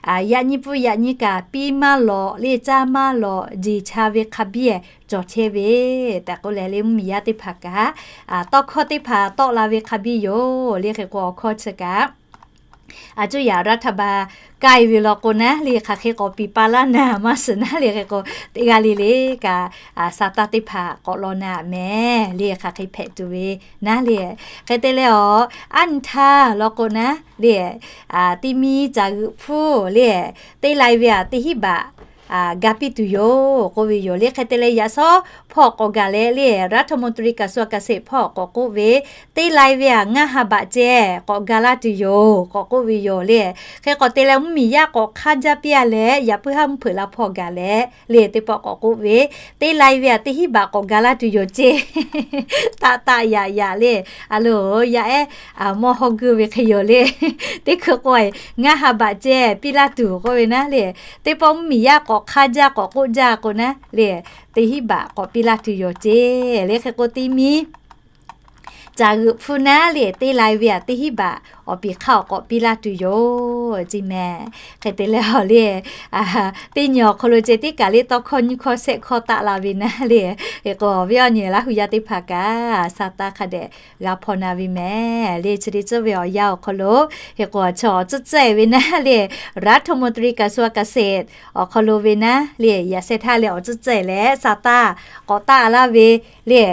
yaꞈ nyi pfuhˆ yaꞈ nyi kaꞈ piˇ maˇ lawꞈ le caˇ maˇ lawꞈ jeˬ cha ve hk'a biˇ cawˬ chehˇ ve tehꞈ k'oˆ leh le mvuhˇmiˬ yaˇ teˇ hpaˍ kaꞈ tawˇ hkawˇ teˇ hpaˍ tawˆ la ve hk'a biˇ yoˬ. Le hk'e k'o awˬ hkawˇ chi kaꞈ a cuˇ yaꞈ รัฐบาล k'ai ve law k'o naˉ le hk'aˬ hk'e k'awꞈ piˍ pa laˇ naˍ maˇ shiˍ naˉ. Le hk'e k'o teˇ g'aˇ le le kaꞈ saˍtanˍ teˇ hpaˍ k'awꞈ law naˍ mehˍ. Le hk'aˬ hk'e hpehꞈ tuˬ ve naˉ le. Hk'e te leh awˬ aˉ nyi htaˇ law k'o naˉ le, teˇ miˇ caˬ g'euꞈ hpfuhˇ le teˇ lai ve aꞈ teˇ hinˉ baꞈ ga piˇ tuˬ yoˬ k'oˆ ve yoˬ. Le hk'e te leh yaꞈ shawˉ hpawˇ k'awꞈ gaˬ leh le รัฐมนตรีกระทรวงเกษตร hpawˇ k'awꞈ k'oˆ ve, teˇ lai ve aꞈ ngaˇ ha baꞈ ceh k'awꞈ ga laˇ tuˬ yoˬ k'awꞈ k'oˆ ve yoˬ le. Hk'e k'awꞈ te leh mvuhˇmiˬ yaˇ k'awꞈ hk'aˇ jaˇ piˇ a leh yaꞈ puiˉ haˉ mvuhˇ hpeuꞈ la hpawˇ gaˬ leh le teˇ pawˆ k'awꞈ k'oˆ ve, teˇ lai ve aꞈ teˇ hinˉ baꞈ k'awꞈ ga laˇ tuˬ yoˬ ceˇ. Taˆ taˆ yaꞈ yaꞈ le, a loˬ yaˇ ehˉ mawˇ hawˇ guˇ ve hk'e yoˬ le. Teˇ hkui k'o ngaˇ ha baꞈ ceh piˇ laˇ tuˬ k'oˆ ve naˉ le, teˇ pawˆ mvuhˇmiˬ yaˇ k'awꞈ hk'aˇ jaˇ k'awꞈ k'oˆ jaˇ k'o naˉ le, teˇ hinˉ baꞈ k'awꞈ piˇ laˇ tuˬ yoˬ ceˇ. Le hk'e k'o teˇ miˇ caˬ g'euꞈ hpfuhˇ naˉ le teˇ lai ve aꞈ teˇ hinˉ baꞈ awˬ piˍ hk'aˇ awˬ k'awꞈ piˇ laˇ tuˬ yoˬ ceˇ mehˍ. Hk'e te leh awˬ le, teˇ nyi awˬ hk'aw lo ceh teˇ kaˬ le tawˇ hkawˇ nyiˇ hkawˇ shehˆ hkawˇ taˆ la ve naˉ le, hk'e k'o awˬ viˉ awˬ nyi Laˇ hu yaˇ teˇ hpaˍ kaꞈ saˍtanˍ hk'a dehꞈ g'a hpaw na ve mehˍ. Le chi teˇ ceuˬ ve awˬ yanˇ awˬ hk'aw lo hk'e k'o chaw awˬ tcuhˉ tcuhˉ ve naˉ le รัฐมนตรีกระทรวงเกษตร awˬ hk'aw lo ve naˉ le yaꞈ sheh htaˇ leh awˬ tcuhˉ tcuhˉ leh saˍtanˍ k'awꞈ taˆ laˇ ve le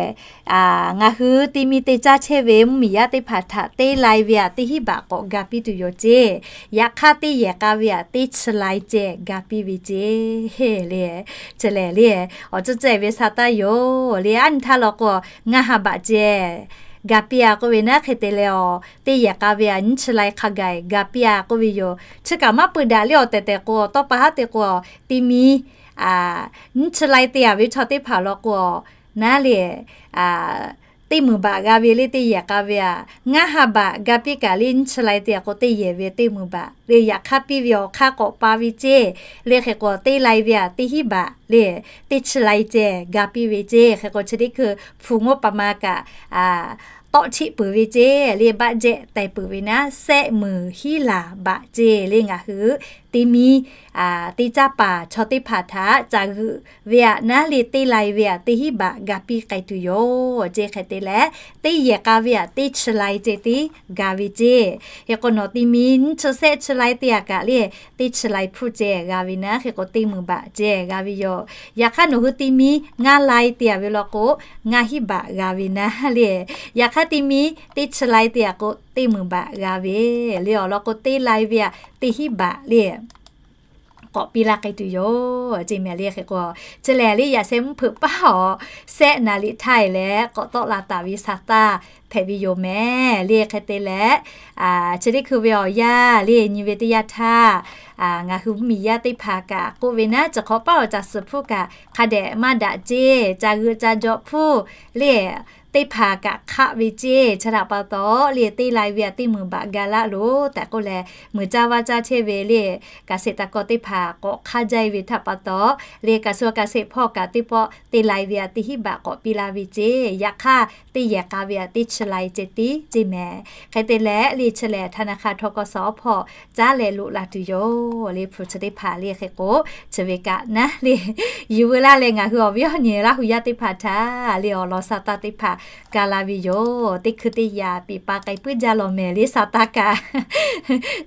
ngaˬ hui teˇ miˇ teˇ caˇ chehˇ ve mvuhˇmiˬ yaˇ teˇ hpaˍ htaꞈ teˇ lai ve aꞈ teˇ hinˉ baꞈ k'awꞈ ga piˇ tuˬ yoˬ ceˇ. Yaꞈ hk'aˇ teˇ yehˬ k'a ve aꞈ teˇ chi lai ceh ga piˇ ve ceˇ le. Chi lehˬ le awˬ tcuhˉ tcuhˉ ve saˍtanˍ yoˬ le. Aˉ nyi htaˇ law k'o ngaˇ ha baꞈ ceh ga piˇ-a k'oˆ ve naˉ. Hk'e te leh awˬ teˇ yehˬ k'a ve aꞈ nyiˇ chi lai hk'a gaˬ ga piˇ-a k'oˆ ve yoˬ. Chi kaꞈ maˇ peuˬ daꞈ le awˬ tehˬ tehˬ k'o, tawˇ pa haˉ te k'o, ti mi nyiˇ chi lai te-a ve chaw teˇ hpaˍ law k'o, naˉ le teˇ meunˍ baꞈ g'a ve le teˇ yehˬ k'a ve aꞈ, ngaˇ ha baꞈ ga piˇ kaꞈ le nyiˇ chi lai te-a k'o teˇ yehˬ ve teˇ meunˍ baꞈ le. Yaꞈ hk'aˇ piˇ ve awˬ hk'aˇ k'awꞈ pa ve ceˇ le. Hk'e k'o teˇ lai ve aꞈ teˇ hinˉ baꞈ le, teˇ chi lai ceh ga piˇ ve ceˇ. Hk'e k'o chi teˇ hkui hpu ngoˇ pa ma kaꞈ tawˆ cheˆ peuˬ ve ceˇ le, baˆ jehˆ teh peuˬ ve naˉ, sehˆ meunˍ hinˉ laˬ baꞈ ceˇ le. Ngaˬ hui ti mi teˇ caˇ paˍ chaw teˇ hpaˍ htaꞈ caˬ g'euꞈ ve aꞈ naˉ le teˇ lai ve aꞈ teˇ hinˉ baꞈ ga piˇ k'ai tuˬ yoˬ ceˇ. Hk'e te leh teˇ yehˬ k'a ve aꞈ teˇ chi lai ceh tiˉ ga ve ceˇ. Hk'e k'o nawˬ ti mi nyiˇ chi sehˆ chi lai te-a kaꞈ le, teˇ chi lai hpfuhˇ ceh g'a ve naˉ. Hk'e k'o teˇ meunˍ baꞈ ceh g'a ve yoˬ. Yaꞈ hk'aˇ nawˬ hui ti mi ngaˇ lai te-a ve law k'o, ngaˇ hinˉ baꞈ g'a ve naˉ le. Yaꞈ hk'aˇ ti mi teˇ chi lai te-a k'o teˇ meunˍ baꞈ g'a ve le. Awˬ lawn k'o teˇ lai ve aꞈ teˇ hinˉ baꞈ le k'awꞈ piˇ laˇ k'ai tuˬ yoˬ ceˇ mehˍ le. Hk'e k'o chi lehˬ le yaꞈ sheh mvuhˇ hpeuꞈ paˉ awˬ sehˆ naˍ liꞈ htaˇ e leh k'awꞈ tawˆ la taˍ ve sa taˇ hpehꞈ ve yoˬ mehˍ le. Hk'e te leh chi teˇ hkui ve awˬ yanˇ le nyi ve teˇ yanˇ htaˇ, ngaˬ hui mvuhˇmiˬ yaˇ teˇ hpaˍ kaꞈ k'oˆ ve naˉ, chi hk'awꞈ paˉ awˬ caˬ suhˍ hpfuhˇ kaꞈ hk'a dehꞈ maˇ daꞈ ceˇ, caˬ g'euꞈ caˬ jawꞈ hpfuhˇ le teˇ hpaˍ kaꞈ hk'aˆ ve ceˇ. Chi htaꞈ pa taw le teˇ lai ve aꞈ teˇ meunˍ baꞈ ga laˇ loˬ tehꞈ k'oˆ leh, meuꞈ caˇ vaˇ caˇ chehˇ ve le kaˍ seˍ taˍ kawˇ teˇ hpaˍ k'awꞈ hk'aˇ jaˇ ve htaꞈ pa taw le, kaˍ suh kaˍ seˍ hpawˇ kaꞈ teˇ pawˆ teˇ lai ve aꞈ teˇ hinˉ baꞈ k'awꞈ piˇ laˇ ve ceˇ. Yaꞈ hk'aˇ teˇ yehˬ k'a ve aꞈ teˇ chi lai ceh tiˉ ceˇ mehˍ. Hk'e te leh le chi lehˬ htaˇ na hk'a htaw kaw sawˍ awˉ hpawˇ caˉ leh loꞈ la tuˬ yoˬ le. Hpu chi teˇ hpaˍ le hk'e k'o, chi ve kaꞈ naˉ le yuˬ veu laˇ leh ngaˬ hui awˬ viˉ awˬ nyi Laˇ hu yaˇ teˇ hpaˍ htaꞈ le awˬ lawn sa taˇ teˇ hpaˍ ka la ve yoˬ. Teˇ hkui teˇ yaꞈ piˍ pa k'ai puiˉ jaˇ lawˬ mehˍ le sa taˇ kaꞈ.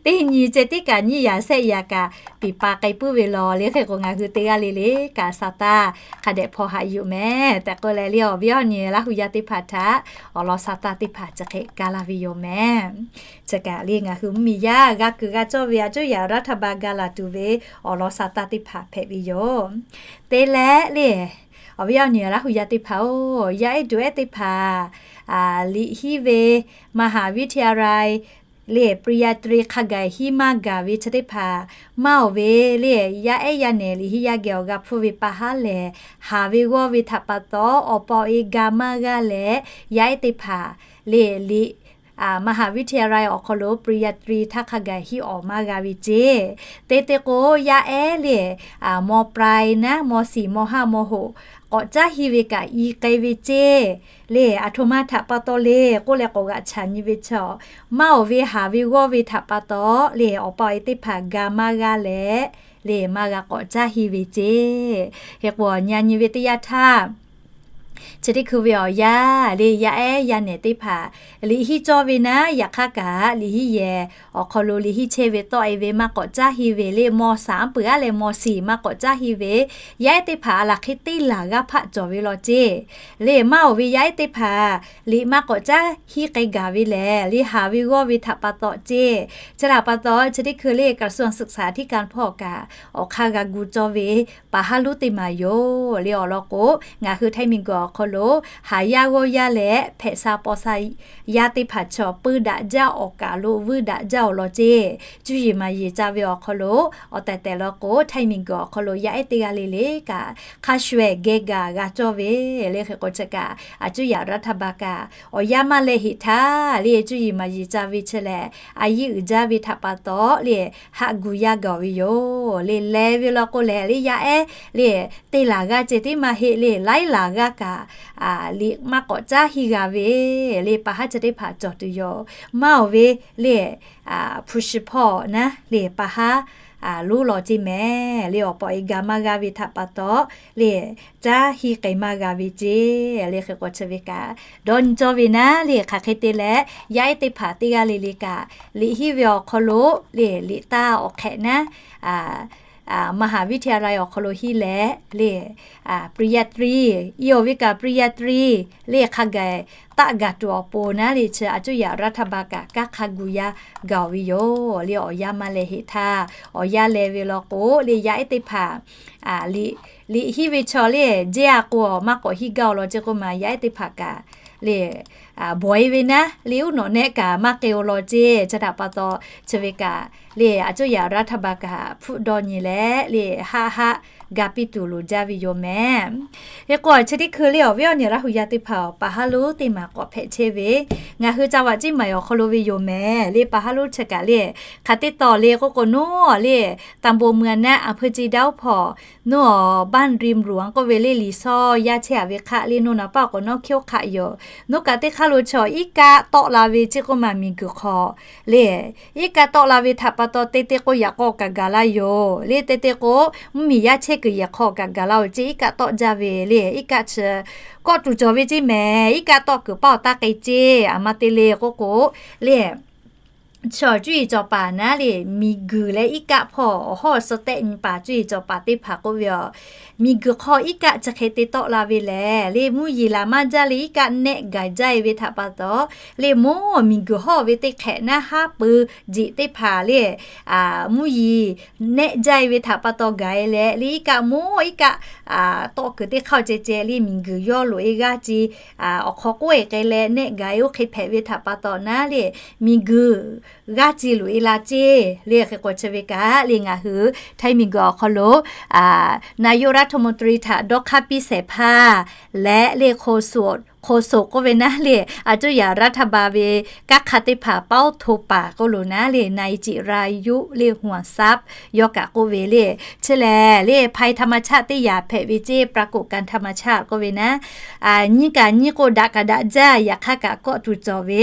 Teˇ nyi ceh tiˉ kaꞈ nyiˇ yaꞈ shehˆ yaꞈ kaꞈ piˍ pa k'ai puiˉ ve lawˬ le. Hk'e k'o ngaˬ hui teˇ g'aˇ le le kaꞈ sa taˇ hk'a dehꞈ hpaw haꞈ yuˬ mehˍ tehꞈ k'oˆ leh le awˬ viˉ awˬ nyi Laˇ hu yaˇ teˇ hpaˍ htaꞈ awˬ lawn sa taˇ teˇ hpaˍ chi hk'e ka la ve yoˬ mehˍ. Chi kaꞈ le ngaˬ hui mvuhˇmiˬ yaˇ g'a kuiˬ g'a cawˇ ve aꞈ cuˇ yaꞈ raˇ htaˇ ba ga laˬ tuˬ ve awˬ lawn sa taˇ teˇ hpaˍ hpehꞈ ve yoˬ. Te leh le awˬ viˉ awˬ nyi Laˇ hu yaˇ teˇ hpaˍ-oˬ, yaˇ ehˉ tuˬ ehˉ teˇ hpaˍ liꞈ hiˉ ve มหาวิทยาลัย le ปริญญาตรี hk'a gaˬ hiˉ maˇ gaˬ ve chi teˇ hpaˍ maˇ oˬ ve le, yaˇ ehˉ yaˇ nehˬ liꞈ hiˉ yaˇ geh awˬ g'a hpfuhˇ ve pa haˉ lehˬ, haˍ ve g'awˇ ve htaꞈ pa taw awˬ pa awˬ e ga maˇ g'aˇ leh, yaˇ ehˉ teˇ hpaˍ le liꞈ มหาวิทยาลัย awˬ hk'aw lo ปริญญาตรี htaˇ hk'a gaˬ hiˉ awˬ maˇ g'a ve ceˇ. Te te k'o yaˇ ehˉ le ม.ปลาย naˉ ม.สี่ ม.ห้า ม.หก k'awꞈ caˉ hiˇ ve kaꞈ i k'ai ve ceˇ. Le aˬ htoꞈ ma htaꞈ pa taw le k'oˆ leh k'awꞈ g'aꞈ chaꞈ nyi ve chaw, maˇ oˬ ve haˍ ve g'awˇ ve htaꞈ pa taw le awˬ pa awˬ e teˇ hpaˍ ga maˇ g'aˇ leh, le maˇ g'a k'awꞈ caˉ hiˇ ve ceˇ. Hk'e k'o awˬ nyi nyi ve teˇ yanˇ htaˇ chi teˇ hkui ve awˬ yanˇ le yaˇ ehˉ yaˇ nehˬ teˇ hpaˍ liꞈ hiˉ cawˇ ve naˉ, yaꞈ hk'aˇ kaꞈ liꞈ hiˉ yehˬ awˬ hk'aw lo liꞈ hiˉ chehˇ ve tawˆ e ve maˇ k'awꞈ caˉ hiˇ ve le ม.สาม peuˬ aˉ leh ม.สี่ maˇ k'awꞈ caˉ hiˇ ve, yaˇ ehˉ teˇ hpaˍ a laˬ hk'e teˇ laˬ g'aˇ hpaˆ cawˬ ve law ceˇ. Le maˇ oˬ ve yaˇ ehˉ teˇ hpaˍ liꞈ maˇ k'awꞈ caˉ hiˇ k'ai gaˬ ve lehˬ, le haˍ ve g'awˇ ve htaꞈ pa taw ceˇ. Chi htaꞈ pa taw chi teˇ hkui le กระทรวงศึกษาธิการ hpawˇ kaꞈ awˬ hk'aˇ g'a gu cawˇ ve pa haˉ lonˉ teˇ maˬ yoˬ. Le awˬ lawn k'o, ngaˬ hui Htaiˇ miˬguiˬ awˬ hk'aw lo haˍ yaˇ g'awˇ yaˇ leh hpehꞈ sha paw sha yaˇ teˇ hpaˍ chaw puiˇ daꞈ jaˇ awˬ kaꞈ lo vuiˇ daꞈ jaˇ awˬ lawn ceˇ. Cuˇ yiˍ maˍ yiˍ ca ve awˬ hk'aw lo awˬ tehˬ tehˬ lawn k'o, Htaiˇ miˬguiˬ awˬ hk'aw lo yaˇ ehˉ teˇ g'aˇ le le kaꞈ hk'a shuˍ eh geh gaˬ g'a cawˇ ve le. Hk'e k'o chi kaꞈ a cuˇ yaꞈ raˇ htaˇ ba kaꞈ awˬ yanˇ maˇ leh heꞈ htaˇ le cuˇ yiˍ maˍ yiˍ ca ve chi lehˬ, a yiˇ uiˍ jaˇ ve htaꞈ pa taw le haꞈ gu yaˇ gaˬ ve yoˬ. Le leh ve law k'o lehˬ le yaˇ ehˉ le teˇ laˬ g'aˇ ceh tiˉ maˇ heˆ le laiˉ laˬ g'aˇ kaꞈ liꞈ maˇ k'awꞈ caˉ hiˇ g'a ve le pa haˉ chi teˇ hpaˍ cawˬ tuˬ yoˬ. Maˇ oˬ ve le hpu shi hpawˇ naˉ le pa haˉ lonˉ law ceˇ mehˍ. Le awˬ pa awˬ e ga maˇ g'a ve htaꞈ pa taw le caˉ hiˇ k'ai maˇ g'a ve ceˇ. Le hk'e k'o chi ve kaꞈ dawˇ nyi cawˇ ve naˉ le hk'aˬ hk'e te leh yaˇ ehˉ teˇ hpaˍ teˇ g'aˇ le le kaꞈ liꞈ hiˉ ve awˬ hk'aw lo le liꞈ taˇ awˬ hk'ehꞈ naˉ มหาวิทยาลัย awˬ hk'aw lo hiˉ leh le prinyatriˇ, i awˬ ve kaꞈ prinyatriˇ le hk'a gaˬ taˆ gaˬ tuˬ awˬ pon naˉ le chi a cuˇ yaꞈ raˇ htaˇ ba kaꞈ kanˉ hk'a gu yaˇ gaˬ ve yoˬ. Le awˬ yanˇ maˇ leh heꞈ htaˇ awˬ yanˇ leh ve law k'o le yaˇ ehˉ teˇ hpaˍ liꞈ hiˉ ve chaw le jehˇ a k'o maˇ k'awꞈ hiˇ gaˇ awˬ lawn ceˇ k'oˆ ma yaˇ ehˉ teˇ hpaˍ kaꞈ le bawˬ-e ve naˉ le, uˉ nawꞈ nehˆ kaꞈ maˇ k'ai-o law ceˇ. Chi htaꞈ pa taw chi ve kaꞈ le, aˬ cuˇ yaꞈ raˇ htaˇ ba kaꞈ hpfuhˆ dawˇ nyi leh le, haˆ haˆ ga piˇ tuˬ loˍ jaˇ ve yoˬ mehˍ. Hk'e k'o chi teˇ hkui le awˬ viˉ awˬ nyi Laˇ hu yaˇ teˇ hpaˍ-oˬ, paˍ haˉ lonˉ teˇ maˬ k'awꞈ hpehꞈ chehˇ ve, ngaˬ hui ca vaꞈ ciˇ maˬ awˬ hk'aw lo ve yoˬ mehˍ le. Paˍ haˉ lonˉ chi kaꞈ le, hk'aˬ teˇ taw le k'oˆ k'o, nawˬ le ตำบลเมืองนะ อำเภอเชียงดาว hpawˇ nawˬ บ้านริมหลวง k'oˆ ve le, liꞈ shawˉ yaˇ chehˇ-a ve hk'aˆ le, nawˬ naˍ paˆ k'awꞈ nawˉ hkiˆ-oˆ hk'aˆ yoˬ. Nawˬ kaꞈ teˇ hk'aˇ lo chaw iˉ kaˆ tawˆ la ve ceˇ k'oˆ maˬ, miˬguiˬ hk'aw le iˉ kaˆ tawˆ la ve htaꞈ pa taw, te te k'o yaꞈ k'aw kaꞈ gaˬ la yoˬ le. Te te k'o mvuhˇmiˬ yaˇ chehˇ kuiˬ yehˬ hk'aw kaꞈ gaˬ la-oˬ ceˇ, iˉ kaˆ tawˆ jaˇ ve le. Iˉ kaˆ chi kawˆ tuˬ cawˬ ve ceˇ mehˍ. Iˉ kaˆ tawˆ kuiˬ paˇ awˬ taˇ k'ai ceˇ. Aˬ ma te le k'oˆ k'o le, chaw cuˇ yiˍ cawˬ paˍ naˉ le, miˬguiˬ leh iˉ kaˆ hpawˇ awˬ hawˉ suh tehˆ nyi paˍ cuˇ yiˍ cawˬ paˍ teˇ hpaˍ k'oˆ ve, aˬ, miˬguiˬ hk'aw iˉ kaˆ chi hk'e te tawˆ la ve lehˬ le, mvuhˇ yeˬ laˬ maˇ jaˇ le, iˉ kaˆ nehˆ gaˬ jaˇ-e ve htaꞈ pa taw le, mvuhˇ miˬguiˬ hawˉ ve teˇ hk'ehꞈ naˉ haˉ pui jeꞈ teˇ hpaˍ le, mvuhˇ yeˬ nehˆ jaˇ-e ve htaꞈ pa taw gaˬ-e leh le, iˉ kaˆ mvuhˇ iˉ kaˆ tawˆ kuiˬ teˇ hk'aˇ ceh ceh le, miˬguiˬ yawˇ loꞈ-e g'aˇ ce awˬ hk'aw k'oˆ-e k'ai leh nehˆ gaˬ-e oˇ hk'e hpehꞈ ve htaꞈ pa taw naˉ le, miˬguiˬ g'aˇ ce loꞈ-e la ceˇ le. Hk'e k'o chi ve kaꞈ le, ngaˬ hui Htaiˇ miˬguiˬ awˬ hk'aw lo นายกรัฐมนตรี htaꞈ dawˇ hk'aˇ piˇ shehˍ hpaˇ leh le, โฆษก k'oˆ ve naˉ le, aˬ cuˇ yaꞈ raˇ htaˇ ba ve kanˉ hk'a teˇ hpaˍ เป้าโทรป่า k'oˆ lo naˉ le, นายจิรายุ le หวนทรัพย์ yawˇ kaꞈ k'oˆ ve le, chi lehˬ le ภัยธรรมชาติ teˇ yanˇ hpehꞈ ve ceˇ, ปรากฏการณ์ธรรมชาติ k'oˆ ve naˉ, nyiˇ kaꞈ nyiˇ k'o daꞈ kaꞈ daꞈ jaˇ, yaꞈ hk'aˇ kaꞈ kawˆ tuˬ cawˬ ve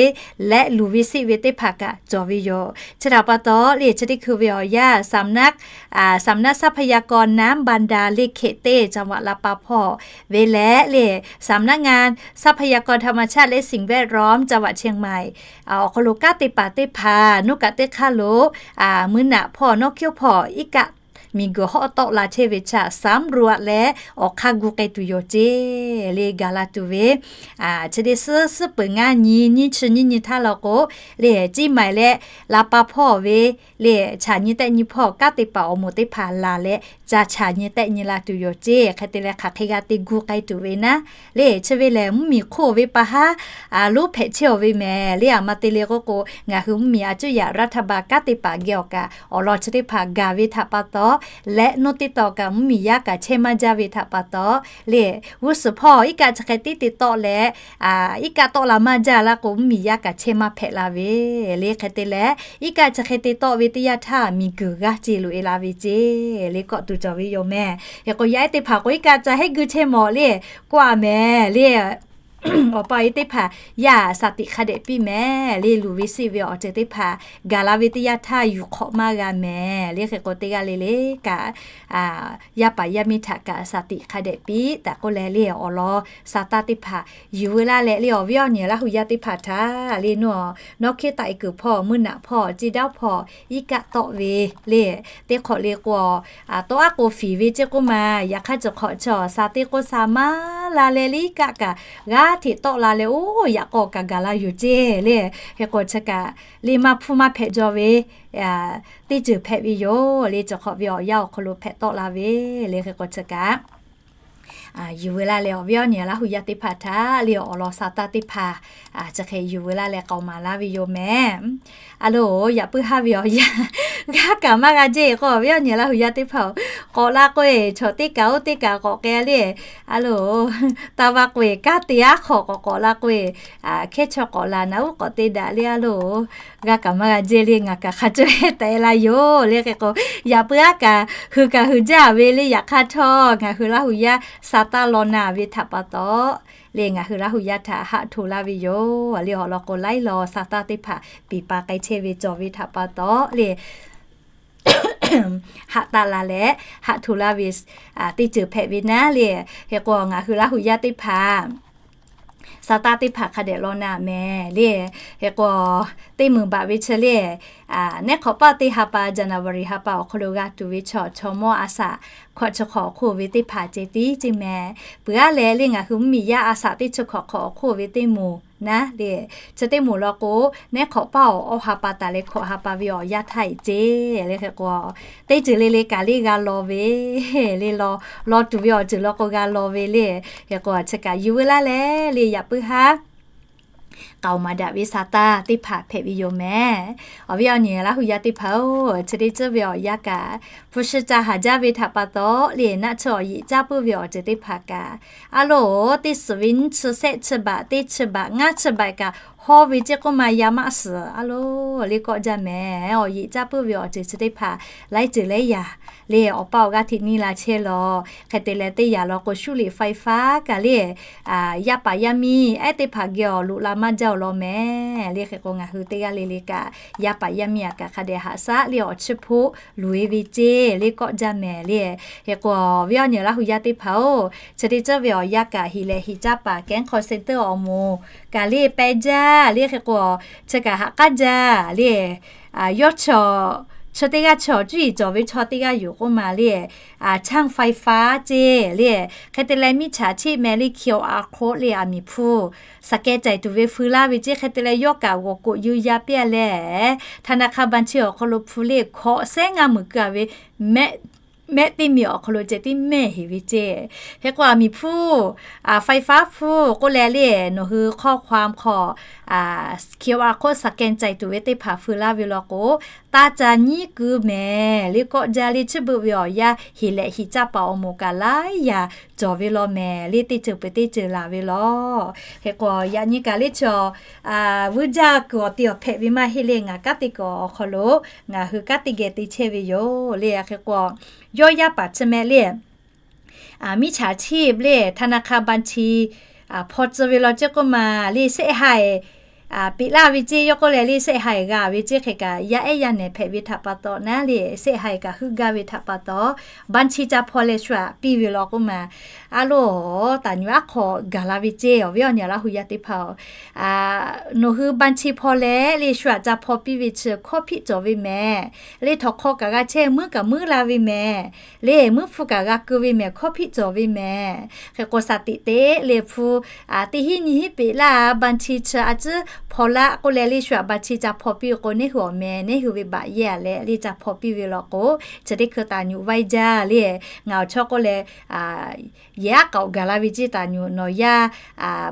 leh, luˬ ve siˆ ve teˇ hpaˍ kaꞈ cawˬ ve yoˬ. Chi htaꞈ pa taw le chi teˇ hkui ve awˬ yanˇ สำนัก สำนักทรัพยากรน้ำบาดาล เลขเขตเต้ จังหวัดลำปาง hpawˇ ve leh le, สำนักงานทรัพยากรธรรมชาติและสิ่งแวดล้อม จังหวัดเชียงใหม่ awˬ hk'aw lo kanˉ te paˍ teˇ hpaˍ nawˉ kaꞈ teˇ hk'aˇ lo, mvuhˇ naꞈ hpawˇ nawˉ hkiˆ-oˆ hpawˇ iˉ kaˆ miˬguiˬ hawˉ tawˆ la chehˇ ve htaꞈ สำรวจ leh awˬ hk'aˇ gu k'ai tuˬ yoˬ ceˇ le, gaˬ la tuˬ ve chi teˇ suhˉ suhˉ peuˬ ngaˇ nyi nyiˇ chi nyiˇ nyi htaˇ law k'o le, ciˇ maiˍ leh ลำปาง hpawˇ ve le, chaꞈ nyi tehˆ nyi hpawˇ kanˉ te paˍ awˬ moˍ teˇ hpaˍ laˬ leh, ca chaꞈ nyi tehˆ nyi la tuˬ yoˬ ceˇ. Hk'e te leh hk'aˬ hk'e g'a te gu k'ai tuˬ ve naˉ le, chi ve lehˬ mvuhˇmiˬ hk'oˆ ve pa haˉ lonˉ hpehꞈ chehˇ-aˬ ve mehˍ le. Aˬ ma te le k'oˆ k'o, ngaˬ hui mvuhˇmiˬ aˬ cuˇ yaꞈ raˇ htaˇ ba kanˉ te paˍ geh awˬ kaꞈ awˬ lawn chi teˇ hpaˍ gaˬ ve htaꞈ pa taw leh, nawˉ teˇ taw kaꞈ mvuhˇmiˬ yaˇ kaꞈ chehˇ maˇ jaˇ ve htaꞈ pa taw le, g'uˇ suhˍ hpawˇ iˉ kaˆ chi hk'e tiˉ te tawˆ leh, iˉ kaˆ tawˆ la maˇ jaˇ laˇ k'o, mvuhˇmiˬ yaˇ kaꞈ chehˇ maˇ hpehꞈ la ve le. Hk'e te leh, iˉ kaˆ chi hk'e te tawˆ ve teˇ yanˇ htaˇ, miˬguiˬ g'aˇ ce loꞈ-e la ve ceˇ le, kawˆ tuˬ cawˬ ve yoˬ mehˍ. Hk'e k'o yaˇ ehˉ teˇ hpaˍ k'o iˉ kaˆ ca heˆ guˇ chehˇ mawˬ le, k'oˆ-a mehˍ le. Awˬ pa awˬ e teˇ hpaˍ yaˇ shaˍ tiꞈ hk'a dehꞈ piˇ mehˍ le, luˬ ve siˆ ve awˬ ceuˬ teˇ hpaˍ gaˬ la ve teˇ yanˇ htaˇ yuˬ hk'awꞈ maˇ g'a mehˍ le. Hk'e k'o teˇ g'aˇ le le kaꞈ, yaˇ paˍ yaˇ miˇ htaꞈ kaꞈ shaˍ tiꞈ hk'a dehꞈ piˇ taˍ k'oˆ leh le, awˬ lawn sa taˇ teˇ hpaˍ yuˬ veu laˇ leh le, awˬ viˉ awˬ nyi Laˇ hu yaˇ teˇ hpaˍ htaꞈ le, nawˉ nawˉ hkiˆ taˆ-e kuiˬ hpawˇ, mvuhˇ naꞈ hpawˇ, ceˇ daˇ hpawˇ, iˉ kaˆ tawˆ ve le, teˇ hk'awꞈ le k'o, tawˆ aˉ k'o fiˍ ve ceˇ k'oˆ ma. Yaꞈ hk'aˇ chi hk'awꞈ chaw sa teˇ k'oˆ sa maˇ la leh le, iˉ kaˆ kaꞈ g'aˇ hteꞈ tawˆ la leh, oˇ yaꞈ k'aw kaꞈ gaˬ la yoˬ ceˇ le. Hk'e k'o chi kaꞈ le maˇ hpfuhˇ maˇ hpehꞈ jaw ve teˇ ceuˬ hpehꞈ ve yoˬ le. Chi hk'awꞈ ve awˬ yanˇ awˬ hk'aw lo hpehꞈ tawˆ la ve le. Hk'e k'o chi kaꞈ yuˬ veu laˇ leh, awˬ viˉ awˬ nyi Laˇ hu yaˇ teˇ hpaˍ htaꞈ le, awˬ lawn sa taˇ teˇ hpaˍ chi hk'e yuˬ veu laˇ leh k'aoˍ maˍ laˇ ve yoˬ mehˍ. A loˬ, yaꞈ puiˉ haˉ ve awˬ yanˇ g'aˇ kaꞈ maˇ g'a jehˇ k'o, awˬ viˉ awˬ nyi Laˇ hu yaˇ teˇ hpaˍ-oˬ, k'awꞈ la k'o-e, chaw teˇ kaꞈ oˇ teˇ kaꞈ k'awꞈ k'ai le. A loˬ, taˇ va k'o-e, kanˉ te aˉ hk'awꞈ k'awꞈ k'awꞈ la k'o-e, hkehˉ chaw k'awꞈ laˬ naˍ uˉ k'awꞈ te daꞈ le. A loˬ, g'aˇ kaꞈ maˇ g'a jehˇ le, ngaˬ kaꞈ hk'a caweh tehꞈ la yoˬ le. Hk'e k'o, yaꞈ puiˉ aˉ kaꞈ hui kaꞈ hui jaˇ ve le. Yaꞈ hk'aˇ htawˇ ngaˬ hui Laˇ hu yaˇ sa taˇ law na ve htaꞈ pa taw le, ngaˬ hui Laˇ hu yaˇ htaꞈ haꞈ hto laˇ ve yoˬ le. Awˬ lawn k'o, laiˉ law sa taˇ teˇ hpaˍ piˍ pa k'ai chehˇ ve cawˬ ve htaꞈ pa taw le, haꞈ taˆ la leh haꞈ hto laˇ ve teˇ ceuˬ hpehꞈ ve naˉ le. Hk'e k'o, ngaˬ hui Laˇ hu yaˇ teˇ hpaˍ sa taˇ teˇ hpaˍ hk'a dehꞈ law na mehˍ le. Hk'e k'o, teˇ meunˍ baꞈ ve chi le, neˉ hk'awꞈ paˇ teˇ ha pa, January ha pa awˬ hk'aw lo g'a tuˬ ve chaw chaw mawˇ a shaꞈ hkawꞈ chi hk'awꞈ awˬ hk'oˆ ve teˇ hpaˍ ceh tiˉ ceˇ mehˍ. Peuˬ aˉ leh le, ngaˬ hui mvuhˇmiˬ yaˇ a shaꞈ teˇ chi hk'awꞈ hk'awꞈ awˬ hk'oˆ ve teˇ moˍ naˉ le, chi teˇ moˍ law k'o, neˉ hk'awꞈ paˇ awˬ awˇ ha pa taˍ leh hkawꞈ ha pa ve awˬ yanˇ htaˇ e ceˇ le. Hk'e k'o, teˇ ceuˬ le le kaꞈ le g'a law ve le, law, law tuˬ ve awˬ ceuˬ law k'o g'a law ve le. Hk'e k'o, chi kaꞈ yuˬ veu laˇ leh le, yaꞈ puiˉ haˉ k'aoˍ maˍ daꞈ ve sa taˇ teˇ hpaˍ hpehꞈ ve yoˬ mehˍ. Awˬ viˉ awˬ nyi Laˇ hu yaˇ teˇ hpaˍ-oˬ, chi teˇ ceuˬ ve awˬ yanˇ kaꞈ, hpu shi ca haˍ jaˇ ve htaꞈ pa taw lehˬ, naˆ tsuhˇ awˬ yeꞈ caˇ puiˉ ve awˬ ceuˬ teˇ hpaˍ kaꞈ, a loˬ, teˇ suhˍ ve nyiˇ chi sehˆ chi baꞈ, teˇ chi baꞈ, ngaˇ chi baꞈ kaꞈ hawˇ ve ceˇ k'oˆ ma yaˇ maˇ suhˍ a loˬ le kawˆ jaˇ mehˍ. Awˬ yeꞈ caˇ puiˉ ve awˬ ceuˬ chi teˇ hpaˍ laiˉ ceuˬ laiˉ yaꞈ lehˬ, awˬ pa awˬ g'aˇ hteꞈ nyi la chehˇ lawˬ. Hk'e te leh teˇ yanˇ law k'o, shuˉ liꞈ faiˍ faˉ kaꞈ lehˬ, yaˇ paˍ yaˇ miˇ ehˉ teˇ hpaˍ geh awˬ loꞈ la maˇ jaˇ awˬ lawn mehˍ le. Hk'e k'o, ngaˬ hui teˇ g'aˇ le le kaꞈ, yaˇ paˍ yaˇ miˇ aꞈ kaꞈ hk'a dehꞈ haꞈ shaˉ lehˬ, awˬ chiˇ hpoˆ luˬ e ve ceˇ le kawˆ jaˇ mehˍ le. Hk'e k'o, awˬ viˉ awˬ nyi Laˇ hu yaˇ teˇ hpaˍ-oˬ, chi teˇ ceuˬ ve awˬ yanˇ kaꞈ, heˍ lehꞈ heˍ caˇ paˍ kehˉ hk'aw center awˬ moˍ kaꞈ lehˬ pehˇ jaˇ le. Hk'e k'o, chi kaꞈ haꞈ k'aˉ jaˇ lehˬ, yawˇ chaw, chaw teˇ g'aˇ chaw cuˇ yiˍ cawˬ ve chaw teˇ g'aˇ yoˬ k'oˆ ma lehˬ, ช่างไฟฟ้า ceˇ lehˬ, hk'e te leh miˇ chaˍ chiˆ mehˍ lehˬ คิวอาร์ code lehˬ, aˬ miˍ hpu saˍ keh caiˍ tuˬ ve feu laˇ ve ceˇ. Hk'e te leh yawˇ kaꞈ g'awˬ koꞈ yuˬ yaˇ piˇ-a lehˬ, ธนาคาร บัญชี awˬ hk'aw lo hpu lehˬ hkawꞈ sehˉ ngaˇ meunˍ keu-a ve mehˆ mehˆ teˇ miˬ awˬ hk'aw lo ceh tiˉ mehˆ heˍ ve ceˇ. Hk'e k'o, aˬ miˍ hpu, ไฟฟ้า hpu k'oˆ leh lehˬ, nawˬ hui ข้อความ hk'aw คิวอาร์ code saˍ kehˬ caiˍ tuˬ ve teˇ hpaˍ feu laˇ ve law k'o, taˇ ca nyiˉ keu mehˍ le kawˆ jaˇ le. Chi beuꞈ ve awˬ yanˇ heˍ lehꞈ heˍ caˇ paˍ awˬ moˍ kaꞈ laiˉ yaꞈ cawˬ ve law mehˍ le, teˇ ceuˬ peuˬ teˇ ceuˬ laˬ ve law. Hk'e k'o, yaꞈ nyi kaꞈ lehˬ chaw, vuiˇ jaˇ kuiˬ awˬ te awˬ hpehꞈ ve maˇ heˆ le. Ngaˬ kanˉ te kuiˬ awˬ hk'aw lo ngaˬ hui kanˉ te geh te chehˇ ve yoˬ le. Hk'e k'o, yawˇ yaˇ paˍ chi mehˍ lehˬ, miˇ chaˍ chiˆ lehˬ ธนาคาร บัญชี hpaw tcuh ve law ceˇ k'oˆ ma lehˬ, sehˆ haiˬ peꞈ laˇ ve ceˇ. Yawˇ k'oˆ leh lehˬ, sehˆ haiˬ g'a ve ceˇ. Hk'e kaꞈ, yaˇ ehˉ yaˇ nehˬ hpehꞈ ve htaꞈ pa taw naˉ lehˬ, sehˆ haiˬ kaꞈ heuˆ gaˇ ve htaꞈ pa taw, บัญชี ca hpaw leh shu aꞈ piˇ ve law k'oˆ ma, a loˬ, taˍ nyu aˉ hk'aw gaˬ la ve ceˇ. Awˬ viˉ awˬ nyi Laˇ hu yaˇ teˇ hpaˍ-oˬ, nawˬ hui บัญชี hpaw leh lehˬ, shu aꞈ ca hpaw piˇ ve chi hkawˇ hpiˆ cawˬ ve mehˍ le. Htawnˍ hk'aw kaꞈ g'a chehˇ, muiˉ kaꞈ muiˉ la ve mehˍ le. Muiˉ hpu kaꞈ g'a keu ve mehˍ, hkawˇ hpiˆ cawˬ ve mehˍ. Hk'e k'o, shaˍ tiꞈ teˇ lehˬ hpu teˇ hinˉ nyiˇ hinˉ peꞈ laˇ, บัญชี chi a ciˉ hpaw laˇ k'oˆ leh lehˬ, shu aꞈ บัญชี ca hpaw piˇ ve k'o, neˇ hui awˬ meh neˇ hui ve baꞈ yehˇ-a leh lehˬ ca hpaw piˇ ve law k'o, chi teˇ hkui taˍ nyu vaiˇ jaˇ lehˬ, ngaˬ awˬ chawˇ k'oˆ leh, yehˬ aˉ k'aoˍ gaˬ la ve ceˇ. Taˍ nyu nawˬ yaˇ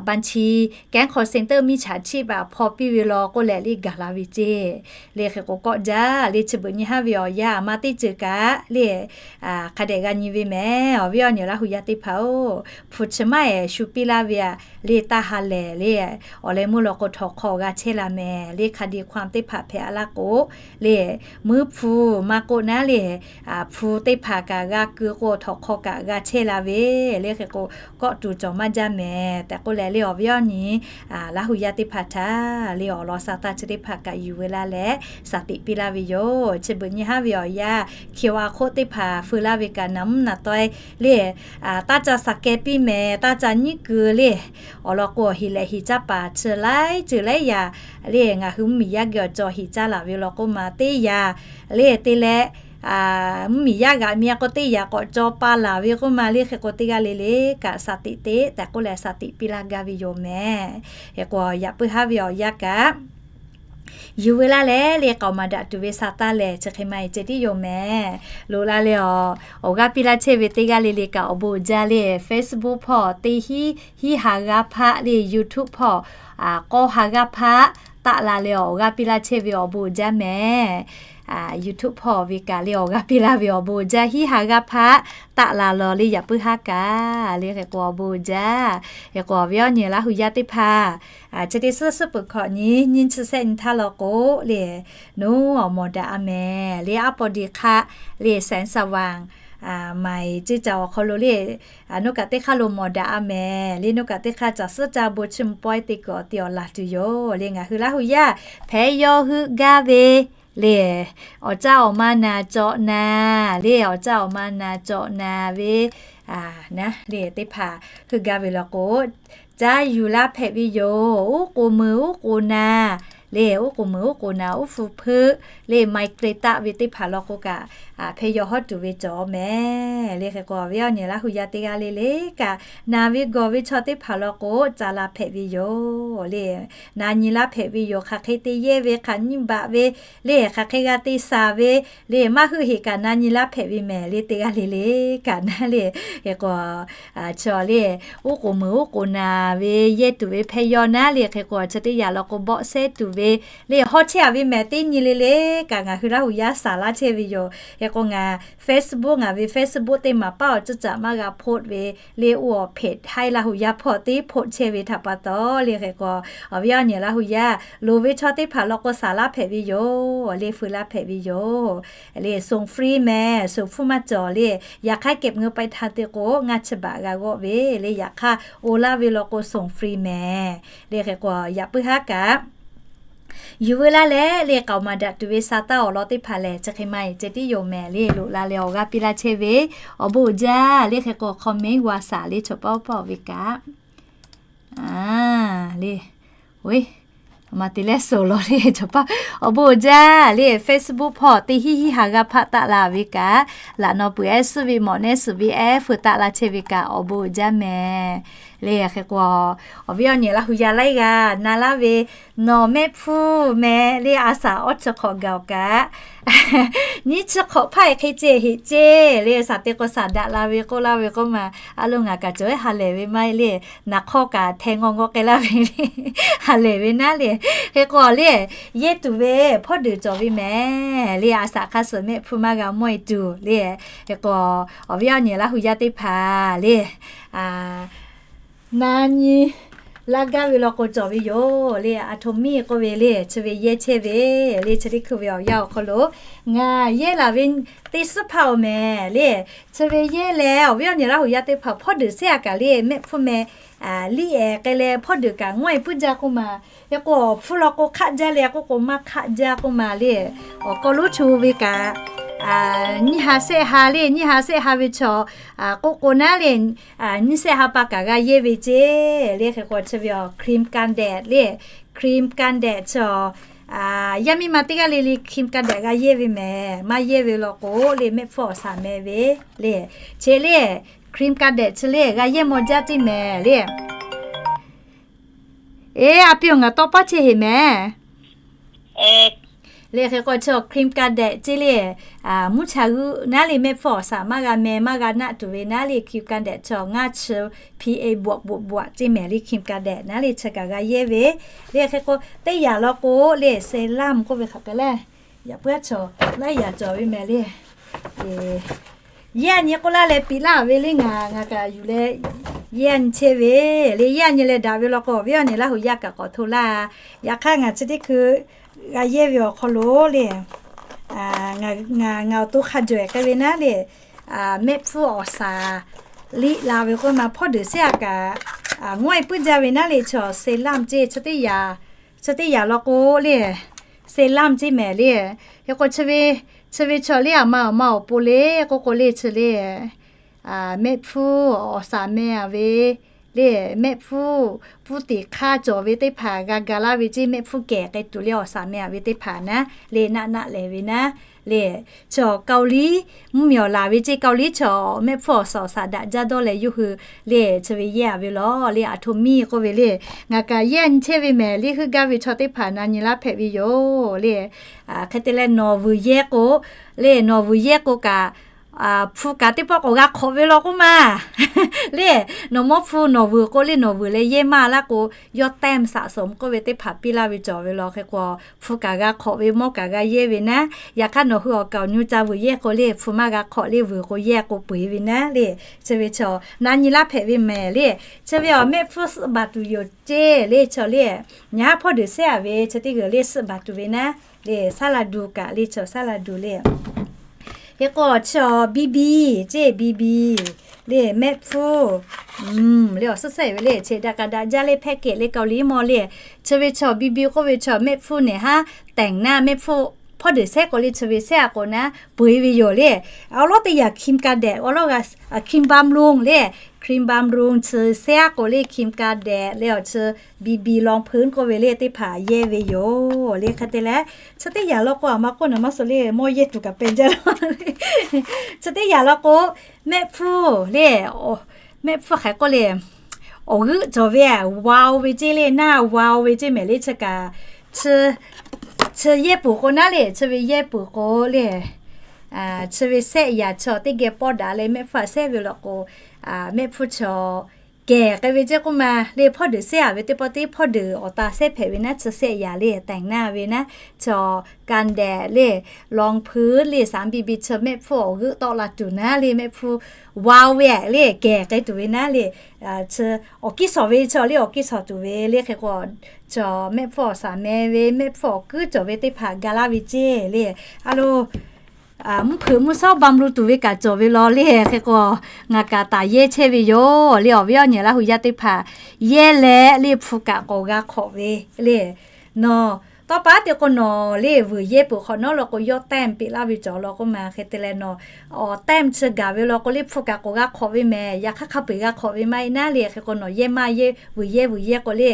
บัญชี kehˉ คอลเซ็นเตอร์ miˇ chaˍ chiˆ baꞈ hpaw piˇ ve law k'oˆ leh lehˬ gaˬ la ve ceˇ. Lehˬ hk'e k'o kawˆ jaˇ lehˬ, chi beuꞈ nyi haˉ ve awˬ yanˇ maˇ teˇ ceuˬ kaꞈ lehˬ, hk'a dehꞈ g'a nyi ve mehˍ. Awˬ viˉ awˬ nyi Laˇ hu yaˇ teˇ hpaˍ-oˬ, hpu chi maˇ ehˍ shu piˇ laˇ ve aꞈ lehˬ, taˇ ha lehˬ lehˬ, awˬ leh meuˇ law k'o htawnˍ hk'aw g'a chehˇ la mehˍ. Lehˬ hk'a de hkawˇ teˇ hpaˍ hpehꞈ-a laˇ k'o, lehˬ muiˉ hpu maˇ k'oˆ naˉ lehˬ, hpu teˇ hpaˍ kaꞈ g'a keu k'o, htawnˍ hk'aw kaꞈ g'a chehˇ la ve. Lehˬ hk'e k'o, kawˆ tuˬ cawˬ maˇ jaˇ mehˍ tehꞈ k'oˆ leh lehˬ, awˬ viˉ awˬ nyi Laˇ hu yaˇ teˇ hpaˍ htaꞈ lehˬ, awˬ lawn sa taˇ chi teˇ hpaˍ kaꞈ yuˬ ve laˇ leh, shaˍ tiꞈ piˇ laˇ ve yoˬ. Chi beuꞈ nyi haˉ ve awˬ yanˇ, คิวอาร์ code teˇ hpaˍ feu laˇ ve kaꞈ naˍ mvuhˇ naˍ taweh lehˬ, taˇ ca shaˍ keh piˇ mehˍ, taˇ ca nyiˉ keu lehˬ, awˬ lawn k'o, heˍ lehꞈ heˍ caˇ paˍ chi laiˉ ceuˬ laiˉ yaꞈ lehˬ, ngaˬ hui mvuhˇmiˬ yaˇ geh awˬ cawˬ heˍ caˇ laˬ ve law k'oˆ ma teˇ yanˇ lehˬ te leh, mvuhˇmiˬ yaˇ g'aꞈ mi-a k'o, teˇ yanˇ k'awꞈ caw pa laˬ ve k'oˆ ma lehˬ. Hk'e k'o, teˇ g'aˇ le le kaꞈ shaˍ tiꞈ teˇ tehꞈ k'oˆ leh shaˍ tiꞈ piˇ laˇ gaˇ ve yoˬ mehˍ. Hk'e k'o, yaꞈ puiˉ haˉ ve awˬ yanˇ kaꞈ yuˬ ve laˇ leh lehˬ, k'aoˍ maˍ daꞈ tuˬ ve sa taˇ lehˬ, chi hk'e ma e ceh tiˉ yoˬ mehˍ. Loꞈ la leh, awˬ g'aˇ piˇ laˇ chehˇ ve teˇ g'aˇ le le kaꞈ awˬ bon jaˇ lehˬ, Facebook hpawˇ teˇ hiˉ, hiˉ ha g'aˇ hpaˆ lehˬ, YouTube hpawˇ k'awˇ ha g'aˇ hpaˆ taˆ la leh awˬ g'aˇ piˇ laˇ chehˇ ve awˬ bon jaˇ mehˍ. YouTube hpawˇ ve kaꞈ lehˬ, awˬ g'aˇ piˇ laˇ ve awˬ bon jaˇ hiˉ ha g'aˇ hpaˆ taˆ la law lehˬ, yaꞈ puiˉ haˉ kaꞈ lehˬ. Hk'e k'o, awˬ bon jaˇ. Hk'e k'o, awˬ viˉ awˬ nyi Laˇ hu yaˇ teˇ hpaˍ, chi teˇ suhˉ suhˉ peuˬ hkawꞈ nyi nyiˇ chi sehˆ nyi htaˇ law k'o lehˬ, nawˬ awˬ mawˬ daꞈ-a mehˍ lehˬ, aˉ paw de hk'aˆ lehˬ, แสงสว่าง maˍ e ceˇ ca awˬ hk'aw lo lehˬ, nawˬ kaꞈ teˇ hk'aˇ lo mawˬ daꞈ-a mehˍ lehˬ, nawˬ kaꞈ teˇ hk'aˇ caˬ suhˉ caˇ bon chiˇ mvuh pawehˇ te kuiˬ awˬ te awˬ laˬ tuˬ yoˬ lehˬ, ngaˬ hui Laˇ hu yaˇ hpehꞈ yawˇ heuˆ gaˇ ve lehˬ, awˬ caˇ awˬ ma na cawꞈ na lehˬ, awˬ caˇ awˬ ma na cawꞈ na ve naˉ lehˬ, teˇ hpaˍ heuˆ gaˇ ve law k'o, caˇ yuˬ laˇ hpehꞈ ve yoˬ. Uˉ k'o mui uˉ k'o na le, oˉ k'oˍ meuˍ oˉ k'oˍ naˍ oˉ hpu hpeuˆ le, migraine taˆ ve teˇ hpaˍ law k'o kaꞈ, hpehˇ yaw hawˉ tuˬ ve cawˬ mehˍ le. Hk'e k'o awˬ viˉ awˬ nyi Laˇ hu yaˇ teˇ g'aˇ le le kaꞈ, naˍ ve gawˬ ve chaw teˇ hpaˍ law k'o, ca la hpehꞈ ve yoˬ le. Na nyi laˇ hpehꞈ ve yoˬ. Hk'aˬ hk'e te yehˇ ve, hk'aˬ nyi baꞈ ve le, hk'aˬ hk'e g'a te shaˍ ve le, maˇ heuˆ heˍ kaꞈ na nyi laˇ hpehꞈ ve mehˍ le, teˇ g'aˇ le le kaꞈ naˉ le. Hk'e k'o, chi le, oˉ k'oˍ meuˍ oˉ k'oˍ naˍ ve yehˇ tuˬ ve hpehˇ yaw naˉ le. Hk'e k'o chi teˇ yanˇ law k'o, bawˆ sehˉ tuˬ ve le, hawˉ chehˇ a ve mehˍ, teˇ nyi le le kaꞈ ngaˬ hui Laˇ hu yaˇ shaˍ laˇ chehˇ ve yoˬ. Hk'e k'o ngaˬ Facebook, ngaˬ ve Facebook teˇ maˍ paˉ awˬ cuˇ caꞈ maˇ g'a post ve le, oˇ awˬ hpeꞈ haiˉ Laˇ hu yaˇ hpawˇ teˇ post chehˇ ve htaꞈ pa taw le. Hk'e k'o awˬ viˉ awˬ nyi Laˇ hu yaˇ loˍ ve chaw teˇ hpaˍ law k'o, shaˍ laˇ hpehꞈ ve yoˬ le, feu laˇ hpehꞈ ve yoˬ le. Soˍ free mehˍ, soˍ hpfuhˇ maˇ cawˬ le. Yaꞈ hk'aˇ เก็บเงินปลายทาง te k'o ngaˇ chi baꞈ g'a g'awˆ ve le. Yaꞈ hk'aˇ oˇ laˇ ve law k'o soˍ free mehˍ le. Hk'e k'o yaꞈ puiˉ haˉ kaꞈ yuˬ veu laˇ leh le, k'aoˍ maˍ daꞈ tuˬ ve sa taˇ awˬ lawn teˇ hpaˍ lehˬ, chi hk'e maˇ heˆ ceh tiˉ yoˬ mehˍ le. Loꞈ la leh awˬ g'aˇ piˇ laˇ chehˇ ve awˬ bon uiˍ jaˇ le. Hk'e k'o comment g'a shaˍ le, chaw paˉ paˉ ve kaꞈ le, maˇ te leh soˍ law le, chaw paˉ awˬ bon uiˍ jaˇ le. Facebook hpawˇ teˇ hiˉ hiˉ ha g'a hpaˆ taˆ la ve kaꞈ, laꞈ nawˬ peuˬ ehˉ suhˉ ve mawꞈ nehˉ suhˍ ve ehˉ feu taˆ la chehˇ ve kaꞈ awˬ bon uiˍ jaˇ mehˍ le. Hk'e k'o awˬ viˉ awˬ nyi Laˇ hu yaˇ laiˉ g'aˇ na laˇ ve nawˬ mehˆ hpfuhˇ mehˍ le, a shaˍ awˉ chi hk'awꞈ gaˬ awˬ kaꞈ nyiˇ chi hk'awꞈ hpaˇ e hk'e ceh heꞈ ceh le, shaˍ te k'o shaˍ daꞈ la ve k'oˆ laˇ ve k'oˆ ma, a lo ngaˬ kaꞈ cawˬ ehˉ ha lehˬ ve maˇ heˆ le. Naˍ hk'awˇ kaꞈ hteh ngawˇ ngawˇ k'ai laˇ ve le, ha lehˬ ve naˉ le. Hk'e k'o le, yehˇ tuˬ ve hpawˇ deuˬ cawˬ ve mehˍ le. A shaˍ hk'aˇ suh mehˆ hpfuhˇ maˇ g'a mawˇ e tuˬ le. Hk'e k'o awˬ viˉ awˬ nyi Laˇ hu yaˇ teˇ hpaˍ le, na nyi laˇ gaˇ ve law k'o cawˬ ve yoˬ le. Aˬ htoꞈ miˇ k'oˆ ve le, chi ve yehˇ chehˇ ve le, chi teˇ hkui ve awˬ yanˇ awˬ hk'aw lo ngaˬ yehˇ laˬ ve teˇ suhˉ hpaˇ awˬ mehˍ le. Chi ve yehˇ leh awˬ viˉ awˬ nyi Laˇ hu yaˇ teˇ hpaˍ hpawˇ deuˬ sehˉ a kaꞈ le, mehˆ hpfuhˇ meh liˇ ehˍ k'ai leh hpawˇ deuˬ kaꞈ ngawˇ e puiˉ jaˇ k'oˆ ma. Hk'e k'o awˬ hpfuhˇ law k'o hk'aˆ jaˇ leh k'oˆ k'o maˇ hk'aˆ jaˇ k'oˆ ma le. Awˬ k'aw lonˉ chu ve kaꞈ nyiˇ ha sehˆ ha le, nyiˇ ha sehˆ ha ve chaw k'oˆ k'o naˉ le, nyiˇ sehˆ ha pa kaꞈ g'a yehˇ ve ceˇ le. Hk'e k'o chi ve awˬ ครีมกันแดด le, ครีมกันแดด chaw yaˇ miˇ ma teˇ g'aˇ le le ครีมกันแดด g'a yehˇ ve mehˍ. Maˇ yehˇ ve law k'o le, mehˆ hpfuhˇ awˬ shaˍ meh ve le. Chi le, ครีมกันแดด chi le g'a yehˇ maw jaˇ ceˇ mehˍ le. Eˬ, a piˇ awˬ ngaˬ tawˇ paˉ chehˇ heˍ mehˍ. Le hk'e k'o chi awˬ ครีมกันแดด ceˇ le, mvuhˇ cha g'euˆ naˉ le mehˆ hpfuhˇ awˬ shaˍ maˇ g'a meh maˇ g'a naˆ tuˬ ve naˉ le ครีมกันแดด chaw ngaˇ chi พีเอ บวก บวก บวก ceˇ mehˍ le. ครีมกันแดด naˉ le chi kaꞈ g'a yehˇ ve le. Hk'e k'o teˇ yanˇ law k'o le, เซรั่ม k'oˆ ve hk'aˬ hk'e le, yaꞈ puiˉ chaw laiˉ yaꞈ cawˬ ve mehˍ le. Yehˇ a nyi k'oˆ laˇ leh piˇ laˇ ve le, ngaˬ ngaˬ kaꞈ yuˬ leh yehˇ a nyi chehˇ ve le. Yehˇ a nyi leh daꞈ ve law k'o awˬ viˉ awˬ nyi Laˇ hu yaˇ kaꞈ k'awꞈ hto laˇ. Yaꞈ hk'aˇ ngaˬ chi teˇ hkui g'a yehˇ ve awˬ hk'aw lo le, ngaˬ ngaˬ awˬ to hk'a jawˬ ehˍ k'ai ve naˉ le, mehˆ hpfuhˇ awˬ shaˍ liˇ la ve k'oˆ ma hpawˇ deuˬ sehˉ a kaꞈ ngawˇ e puiˉ jaˇ ve naˉ le, chaw เซรั่ม ceˇ, chi teˇ yanˇ law k'o le, เซรั่ม ceˇ mehˍ le. Hk'e k'o chi ve, chi ve chaw le, aˬ ma awˬ ma awˬ pon le k'oˆ k'o le, chi le mehˆ hpfuhˇ awˬ shaˍ meh a ve le, mehˆ hpfuhˇ pfuhˇ tiˍ hk'aˇ cawˬ ve teˇ hpaˍ g'a ga laˇ ve ceˇ, mehˆ hpfuhˇ kehˬ k'ai tuˬ le awˬ shaˍ meh a ve teˇ hpaˍ naˉ le, naˆ naˆ lehˬ ve naˉ le, chaw Kaoˍliˇ mvuhˇmiˬ awˬ laˬ ve ceˇ, Kaoˍliˇ chaw mehˆ hpfuhˇ awˬ shaˍ awˬ shaˍ daꞈ jaˇ dawˇ leh yawˇ hui le, chi ve yehˇ a ve law le, aˬ htoꞈ miˇ k'oˆ ve le, ngaˬ kaꞈ yehˇ a nyi chehˇ ve mehˍ le. Heuˆ gaˇ ve chaw teˇ hpaˍ na nyi laˇ hpehꞈ ve yoˬ le. Hk'e te leh nawˬ vuiˬ yehˇ k'o le, nawˬ vuiˬ yehˇ k'o kaꞈ hpu kaꞈ teˇ pawˆ k'awꞈ g'a hk'awꞈ ve law k'oˆ ma le. Nawˬ mawˇ hpu nawˬ vuiˬ k'o le, nawˬ vuiˬ leh yehˇ maˇ laˇ k'o, yawˇ แต้มสะสม k'oˆ ve teˇ hpaˍ piˇ laˇ ve cawˬ ve law. Hk'e k'o hpu kaꞈ g'a hk'awꞈ ve, mawˇ kaꞈ g'a yehˇ ve naˉ. Yaꞈ hk'aˇ nawˬ hui awˬ kaˍ awˬ nyi ca vuiˬ yehˇ k'o le, hpu maˇ g'a hk'awꞈ le, vuiˬ k'o yehˇ k'o peu eˬ ve naˉ le. Chi ve chaw na nyi laˇ hpehꞈ ve mehˍ le. Chi ve awˬ mehˆ hpfuhˇ suhˆ baˬ tuˬ yoˬ ceˇ le, chaw le, nyi haˉ hpawˇ deuˬ sehˉ a ve chi teˇ g'uˬ le suhˆ baˬ tuˬ ve naˉ le, saˉ la duˬ kaꞈ le, chaw saˉ la duˬ le. Hk'e k'o chi awˬ BB ceˇ, BB le mehˆ hpfuhˇ le awˬ suhˉ sehˉ ve le, chi daꞈ kaꞈ daꞈ jaˇ le, แพ็คเกจ le Kaoˍliˇ mawˇ le. Chi ve chaw BB k'oˆ ve chaw mehˆ hpfuhˇ nehˬ haˉ แต่งหน้า mehˆ hpfuhˇ hpawˇ deuˬ sehˉ k'o le chi ve sehˉ a k'o naˉ peuˬ e ve yoˬ le. Awˬ lawn teˇ yanˇ ครีมกันแดด awˬ lawn g'a ครีมบำรุง le, ครีมบำรุง chi sehˉ a k'o le ครีมกันแดด le awˬ chi บีบี รองพื้น k'oˆ ve le teˇ hpaˍ yehˇ ve yoˬ le. Hk'e te leh chi teˇ yanˇ law k'o a ma k'oˆ nawˬ maˇ suh le mawˇ yehˇ tuˬ kaꞈ pehˬ jaˇ la. Chi teˇ yanˇ law k'o mehˆ hpfuhˇ le, mehˆ hpfuhˇ hk'aˬ k'oˆ le, awˬ g'euˆ cawˬ ve a, wow ve ceˇ le, naˇ wow ve ceˇ mehˍ le chi kaꞈ, chi yehˇ peuˬ k'o naˉ le, chi ve yehˇ peuˬ k'o le, chi ve sehˆ yaꞈ chaw teˇ geh pawˆ daꞈ leh mehˆ hpfuhˇ a sehˉ ve law k'o, mehˆ hpfuhˇ chaw kehˬ k'ai ve ceˇ k'oˆ ma le. Hpawˇ deuˬ sehˉ a ve teˇ pawˆ teˇ hpawˇ deuˬ awˬ ta sehˉ hpehꞈ ve naˉ chi sehˆ yaꞈ le, แต่งหน้า ve naˉ, chaw กันแดด le, รองพื้น le, สามบีบี chi mehˆ hpfuhˇ awˬ g'euˆ tawˆ la tuˬ naˉ le, mehˆ hpfuhˇ wow ve a le, kehˬ k'ai tuˬ ve naˉ le, chi awˬ kiˇ shawˍ ve chaw le awˬ kiˇ shawˍ tuˬ ve le. Hk'e k'o, chaw mehˆ hpfuhˇ awˬ shaˍ meh ve, mehˆ hpfuhˇ awˬ kuiˉ cawˬ ve teˇ hpaˍ ga laˇ ve ceˇ le. A lo, mvuhˇ hpeuꞈ mvuhˇ shawˉ บำรุง tuˬ ve kaꞈ cawˬ ve law le. Hk'e k'o, ngaˬ kaꞈ taˍ yehˇ chehˇ ve yoˬ le. Awˬ viˉ awˬ nyi Laˇ hu yaˇ teˇ hpaˍ yehˇ leh le hpu kaꞈ k'awꞈ g'a hk'awꞈ ve le. Nawˬ tawˇ pa te k'o nawˬ le vuiˬ yehˇ peuˬ hk'awꞈ nawˉ law k'o yawˇ แต้ม peꞈ laˇ ve cawˬ law k'oˆ ma. Hk'e te leh nawˬ awˬ แต้ม chi gaˬ ve law k'o le hpu kaꞈ k'awꞈ g'a hk'awꞈ ve mehˍ. Yaꞈ hk'aˇ hk'a peu-eˬ g'a hk'awꞈ ve maˇ heˆ naˉ le. Hk'e k'o nawˬ yehˇ maˇ yehˇ vuiˬ yehˇ vuiˬ yehˇ k'o le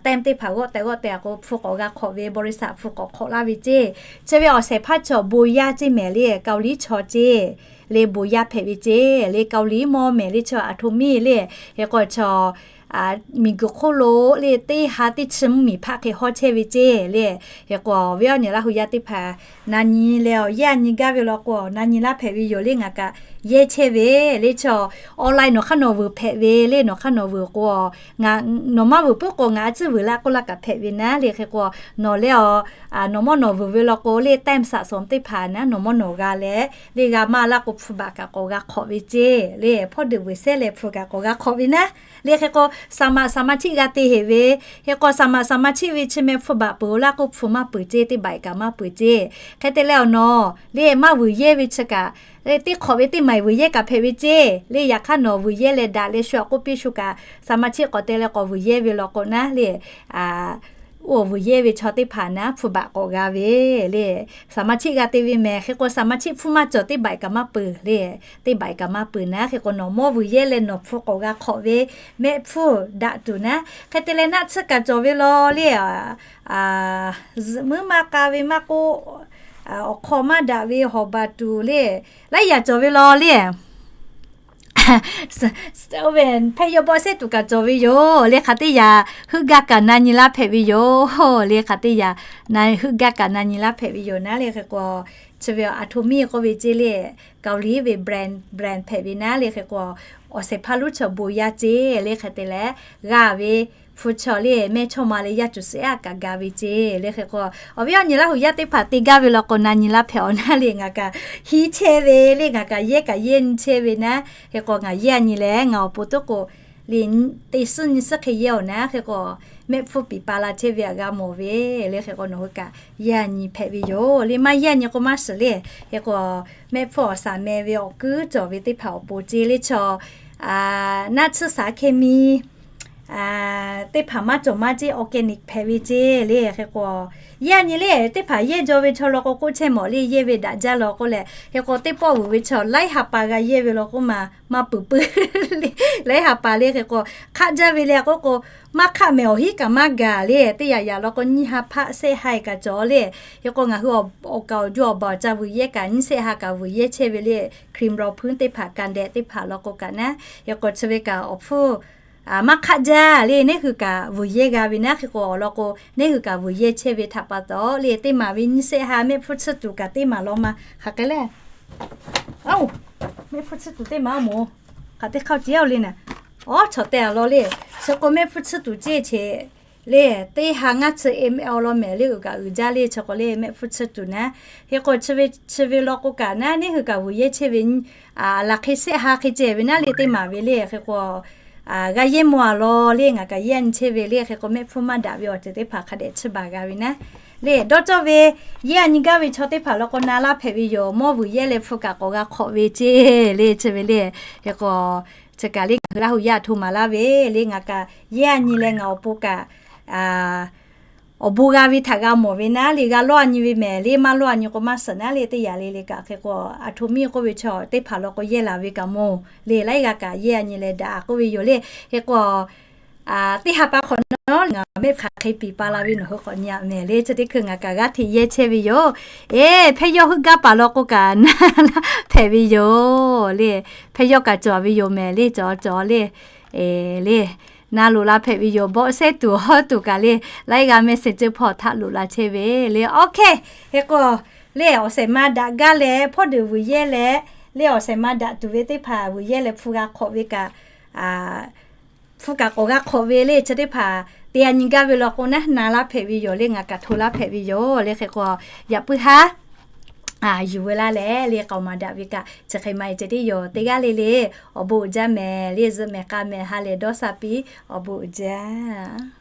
แต้ม teˇ hpaˍ g'awˆ teh g'awˆ teh a k'o hpu k'awꞈ g'a hk'awꞈ ve บริษัท hpu k'awꞈ hk'awꞈ laˇ ve ceˇ. Chi ve awˬ shehˍ hpaˇ chaw bon yaˇ ceˇ mehˍ le, Kaoˍliˇ chaw ceˇ le, bon yaˇ hpehꞈ ve ceˇ le. Kaoˍliˇ mawˇ mehˍ le chaw a htoꞈ miˇ le. Hk'e k'o chaw miˬguiˬ hk'oˆ lo le teˇ ha teˇ chi mvuhˇmiˬ hpaˆ hk'e hawˇ chehˇ ve ceˇ le. Hk'e k'o awˬ viˉ awˬ nyi Laˇ hu yaˇ teˇ hpaˍ na nyi leh awˬ yehˇ a nyi gaˇ ve law k'o na nyi laˇ hpehꞈ ve yoˬ le. Ngaˬ kaꞈ yehˇ chehˇ ve le. Chaw online nawˬ hk'aˇ nawˬ vuiˬ hpehꞈ ve le, nawˬ hk'aˇ nawˬ vuiˬ k'o nawˬ maˇ vuiˬ puiˉ k'o ngaˬ a ciˉ vuiˬ laˇ k'oˆ laˇ kaꞈ hpehꞈ ve naˉ le. Hk'e k'o nawˬ leh a, nawˬ mawˇ nawˬ vuiˬ ve law k'o le แต้ม สะสม teˇ hpaˍ naˉ nawˬ mawˇ nawˬ g'a leh le g'a maˇ laˇ k'o hpu baꞈ kaꞈ k'awꞈ g'a hk'awꞈ ve ceˇ le. Hpawˇ deuˬ vuiˬ sehˉ leh hpu kaꞈ k'awꞈ g'a hk'awꞈ ve naˉ le. Hk'e k'o สมัคร สมาชิก g'a te heꞈ ve. Hk'e k'o สมัคร สมาชิก ve chi meh hpu baꞈ peuˬ laˇ k'o hpu maˇ peuˬ ceˇ, teˇ baꞈ kaꞈ maˇ peuˬ ceˇ. Hk'e te leh awˬ nawˬ le maˇ vuiˬ yehˇ ve chi kaꞈ le teˇ hk'awꞈ ve teˇ maˬ vuiˬ yehˇ kaꞈ hpehꞈ ve ceˇ le. Yaꞈ hk'aˇ nawˬ vuiˬ yehˇ leh daꞈ leh shu a k'oˆ piˇ shu kaꞈ สมาชิก k'awꞈ te leh k'awꞈ vuiˬ yehˇ ve law k'o naˉ le, oˇ vuiˬ yehˇ ve chaw teˇ hpaˍ naˉ hpu baꞈ k'awꞈ g'a ve le. สมาชิก g'a te ve mehˍ. Hk'e k'o สมาชิก hpu maˇ cawˬ teˇ baꞈ kaꞈ maˇ peuˬ le, teˇ baꞈ kaꞈ maˇ peuˬ naˉ. Hk'e k'o nawˬ mawˇ vuiˬ yehˇ leh nawˬ hpu k'awꞈ g'a hk'awꞈ ve mehˆ hpfuhˇ daꞈ tuˬ naˉ. Hk'e te leh naˆ tsuhˇ kaꞈ cawˬ ve law le, zuhꞈ muiˉ maˇ k'a ve maˇ k'oˆ, awˬ hk'aw maˇ daꞈ ve hawˍ baˬ tuˬ le, laiˉ yaꞈ cawˬ ve law le. Oˇ ve hpehˇ yaw bawˆ sehˉ tuˬ kaꞈ cawˬ ve yoˬ le. Hk'aˬ teˇ yaꞈ heuˆ gaˇ kaꞈ na nyi laˇ hpehꞈ ve yoˬ le. Hk'aˬ teˇ yaꞈ heuˆ gaˇ kaꞈ na nyi laˇ hpehꞈ ve yoˬ naˉ le. Hk'e k'o chi ve a htoꞈ miˇ k'oˆ ve ceˇ le, Kaoˍliˇ ve brand, brand hpehꞈ ve naˉ le. Hk'e k'o awˬ shehˍ hpaˇ lonˉ chaw bon yaˇ ceˇ le. Hk'e te leh g'a ve hpu chaw le mehˇ chawˇ ma leh yaˇ cuˬ suhˍ a kaꞈ ga ve ceˇ le. Hk'e k'o awˬ viˉ awˬ nyi Laˇ hu yaˇ teˇ hpaˍ te gaˇ ve law k'o na nyi laˇ hpehꞈ awˬ naˉ le. Ngaˬ kaꞈ hiˉ chehˇ ve le, ngaˬ kaꞈ yehˇ kaꞈ yehˇ nyi chehˇ ve naˉ. Hk'e k'o ngaˬ yehˇ a nyi leh ngaˬ awˬ pon toˉ k'o le, teˇ suhˉ nyi suhˉ hk'e yehˇ awˬ naˉ. Hk'e k'o mehˆ hpfuhˇ piˍ pa la chehˇ ve a g'a mawˬ ve le. Hk'e k'o nawˬ hui kaꞈ yehˇ a nyi hpehꞈ ve yoˬ le. Maˇ yehˇ a nyi k'o maˇ shiˍ le. Hk'e k'o mehˆ hpfuhˇ awˬ shaˍ meh ve awˬ kuiˉ cawˬ ve teˇ hpaˍ awˬ pon ceˇ le. Chaw naˆ tsuhˇ shaˍ hkeh mi teˇ hpaˍ maˇ cawˬ maˇ ceˇ, organic hpehꞈ ve ceˇ le. Hk'e k'o yehˇ a nyi le, teˇ hpaˍ yehˇ jaw ve chaw law k'o k'oˆ chehˇ mawˬ le, yehˇ ve daꞈ jaˇ law k'oˆ leh. Hk'e k'o teˇ pawˆ vuiˬ ve chaw laiˉ ha pa g'a yehˇ ve law k'oˆ ma maˇ peuˬ peuˬ le, laiˉ ha pa le. Hk'e k'o hk'aˆ jaˇ ve le k'oˆ k'o maˇ hk'aˆ mehˍ, awˬ hinˉ kaꞈ maˇ gaˬ le. Teˇ yaꞈ yaꞈ law k'o nyiˇ ha hpaˆ sehˆ ha kaꞈ cawˬ le. Hk'e k'o ngaˬ hui awˬ kaˍ awˬ juˇ awˬ baˬ awˬ ca vuiˬ yehˇ kaꞈ nyiˇ sehˆ ha kaꞈ vuiˬ yehˇ chehˇ ve le, ครีมรองพื้น teˇ hpaˍ กันแดด teˇ hpaˍ law k'o kaꞈ naˉ. Hk'e k'o chi ve kaꞈ awˬ hpfuhˇ maˇ hk'aˆ jaˇ le, neˇ hui kaꞈ vuiˬ yehˇ g'a ve naˉ. Hk'e k'o awˬ lawn k'o neˇ hui kaꞈ vuiˬ yehˇ chehˇ ve htaꞈ pa taw le, teˇ maˬ ve nyiˇ sehˆ ha mehˆ hpfuhˇ tsuhˇ tuˬ kaꞈ teˇ maˬ law ma hk'aˬ hk'e le. Aoˬ, mehˆ hpfuhˇ tsuhˇ tuˬ teˇ maˬ aˉ moˍ, hk'aˬ teˇ hk'aˇ ceˇ aˬ le naˍ. Awˉ, chaw teh a law le. Chi k'o mehˆ hpfuhˇ tsuhˇ tuˬ ceˇ che le, teˇ ha ngaˇ chi mehˆ awˬ lawn mehˍ le, uiˍ kaꞈ uiˍ jaˇ le. Chi k'o le mehˆ hpfuhˇ tsuhˇ tuˬ naˉ. Hk'e k'o chi ve, chi ve law k'o kaꞈ naˉ, neˇ hui kaꞈ vuiˬ yehˇ chehˇ ve laˬ hk'e sehˆ ha hk'e ceh ve naˉ le, teˇ maˬ ve le. Hk'e k'o g'a yehˇ mawˬ a law le, ngaˬ kaꞈ yehˇ a nyi chehˇ ve le. Hk'e k'o mehˆ hpfuhˇ maˇ daꞈ ve awˬ ceuˬ teˇ hpaˍ hk'a dehꞈ chiˇ baˬ g'a ve naˉ le. Dawˇ cawˇ ve yehˇ a nyi gaˇ ve chaw teˇ hpaˍ law k'o na laˇ hpehꞈ ve yoˬ. Mawˇ vuiˬ yehˇ leh hpfuhˇ kaꞈ k'awꞈ g'a hk'awꞈ ve ceˇ le, chi ve le. Hk'e k'o chi kaꞈ le ngaˬ hui Laˇ hu yaˇ a htoꞈ ma laˇ ve le, ngaˬ kaꞈ yehˇ a nyi leh ngaˬ awˬ pon kaꞈ awˬ bon g'a ve htaꞈ g'a mawˬ ve naˉ le, g'a lawˇ a nyi ve mehˍ le, maˇ lawˇ a nyi k'o maˇ suhˍ naˉ le, teˇ yanˇ le le kaꞈ hk'e k'o, aˬ htoꞈ miˇ k'oˆ ve chaw teˇ hpaˍ law k'o yehˇ laˬ ve kaꞈ mawˬ le, laiˉ g'aˇ kaꞈ yehˇ a nyi leh daꞈ k'oˆ ve yoˬ le. Hk'e k'o, teˇ ha pa hk'awꞈ nawˉ ngaˬ mehˆ hk'aˬ hk'e piˍ pa la ve nawˬ hui k'awꞈ nyi a mehˍ le, chi teˇ hkui ngaˬ kaꞈ g'aˇ hteꞈ yehˇ chehˇ ve yoˬ. Eˬ, hpehˇ yawˇ hui gaˇ paˍ law k'o kaꞈ na laˇ hpehꞈ ve yoˬ le. Hpehˇ yawˇ kaꞈ cawˬ ve yoˬ mehˍ le, cawˬ cawˬ le. Eˬ le, na loꞈ la hpehꞈ ve yoˬ. Bawˆ sehˉ tuˬ hawˉ tuˬ kaꞈ le, laiˉ g'aˇ mehˆ sehˍ ceuˇ hpawˇ htaˆ loꞈ la chehˇ ve le. Awˬ hk'e, hk'e k'o, le awˬ shehˍ ma daꞈ gaˇ leh hpawˇ deuˬ vuiˬ yehˇ leh, le awˬ shehˍ ma daꞈ tuˬ ve teˇ hpaˍ vuiˬ yehˇ leh hpu g'a hk'awꞈ ve kaꞈ, hpu kaꞈ k'awꞈ g'a hk'awꞈ ve le, chi teˇ hpaˍ te a nyi gaˇ ve law k'o naˉ na laˇ hpehꞈ ve yoˬ le, ngaˬ kaꞈ hto laˇ hpehꞈ ve yoˬ le. Hk'e k'o, yaꞈ puiˉ haˉ yuˬ ve laˇ leh le, k'aoˍ maˍ daꞈ ve kaꞈ chi hk'e ma e ceh tiˉ yoˬ. Teˇ g'aˇ le le, awˬ bon uiˍ jaˇ mehˍ le, zuhꞈ mehˍ k'a mehˍ ha lehˬ dawˇ sha piˇ, awˬ bon uiˍ jaˇ.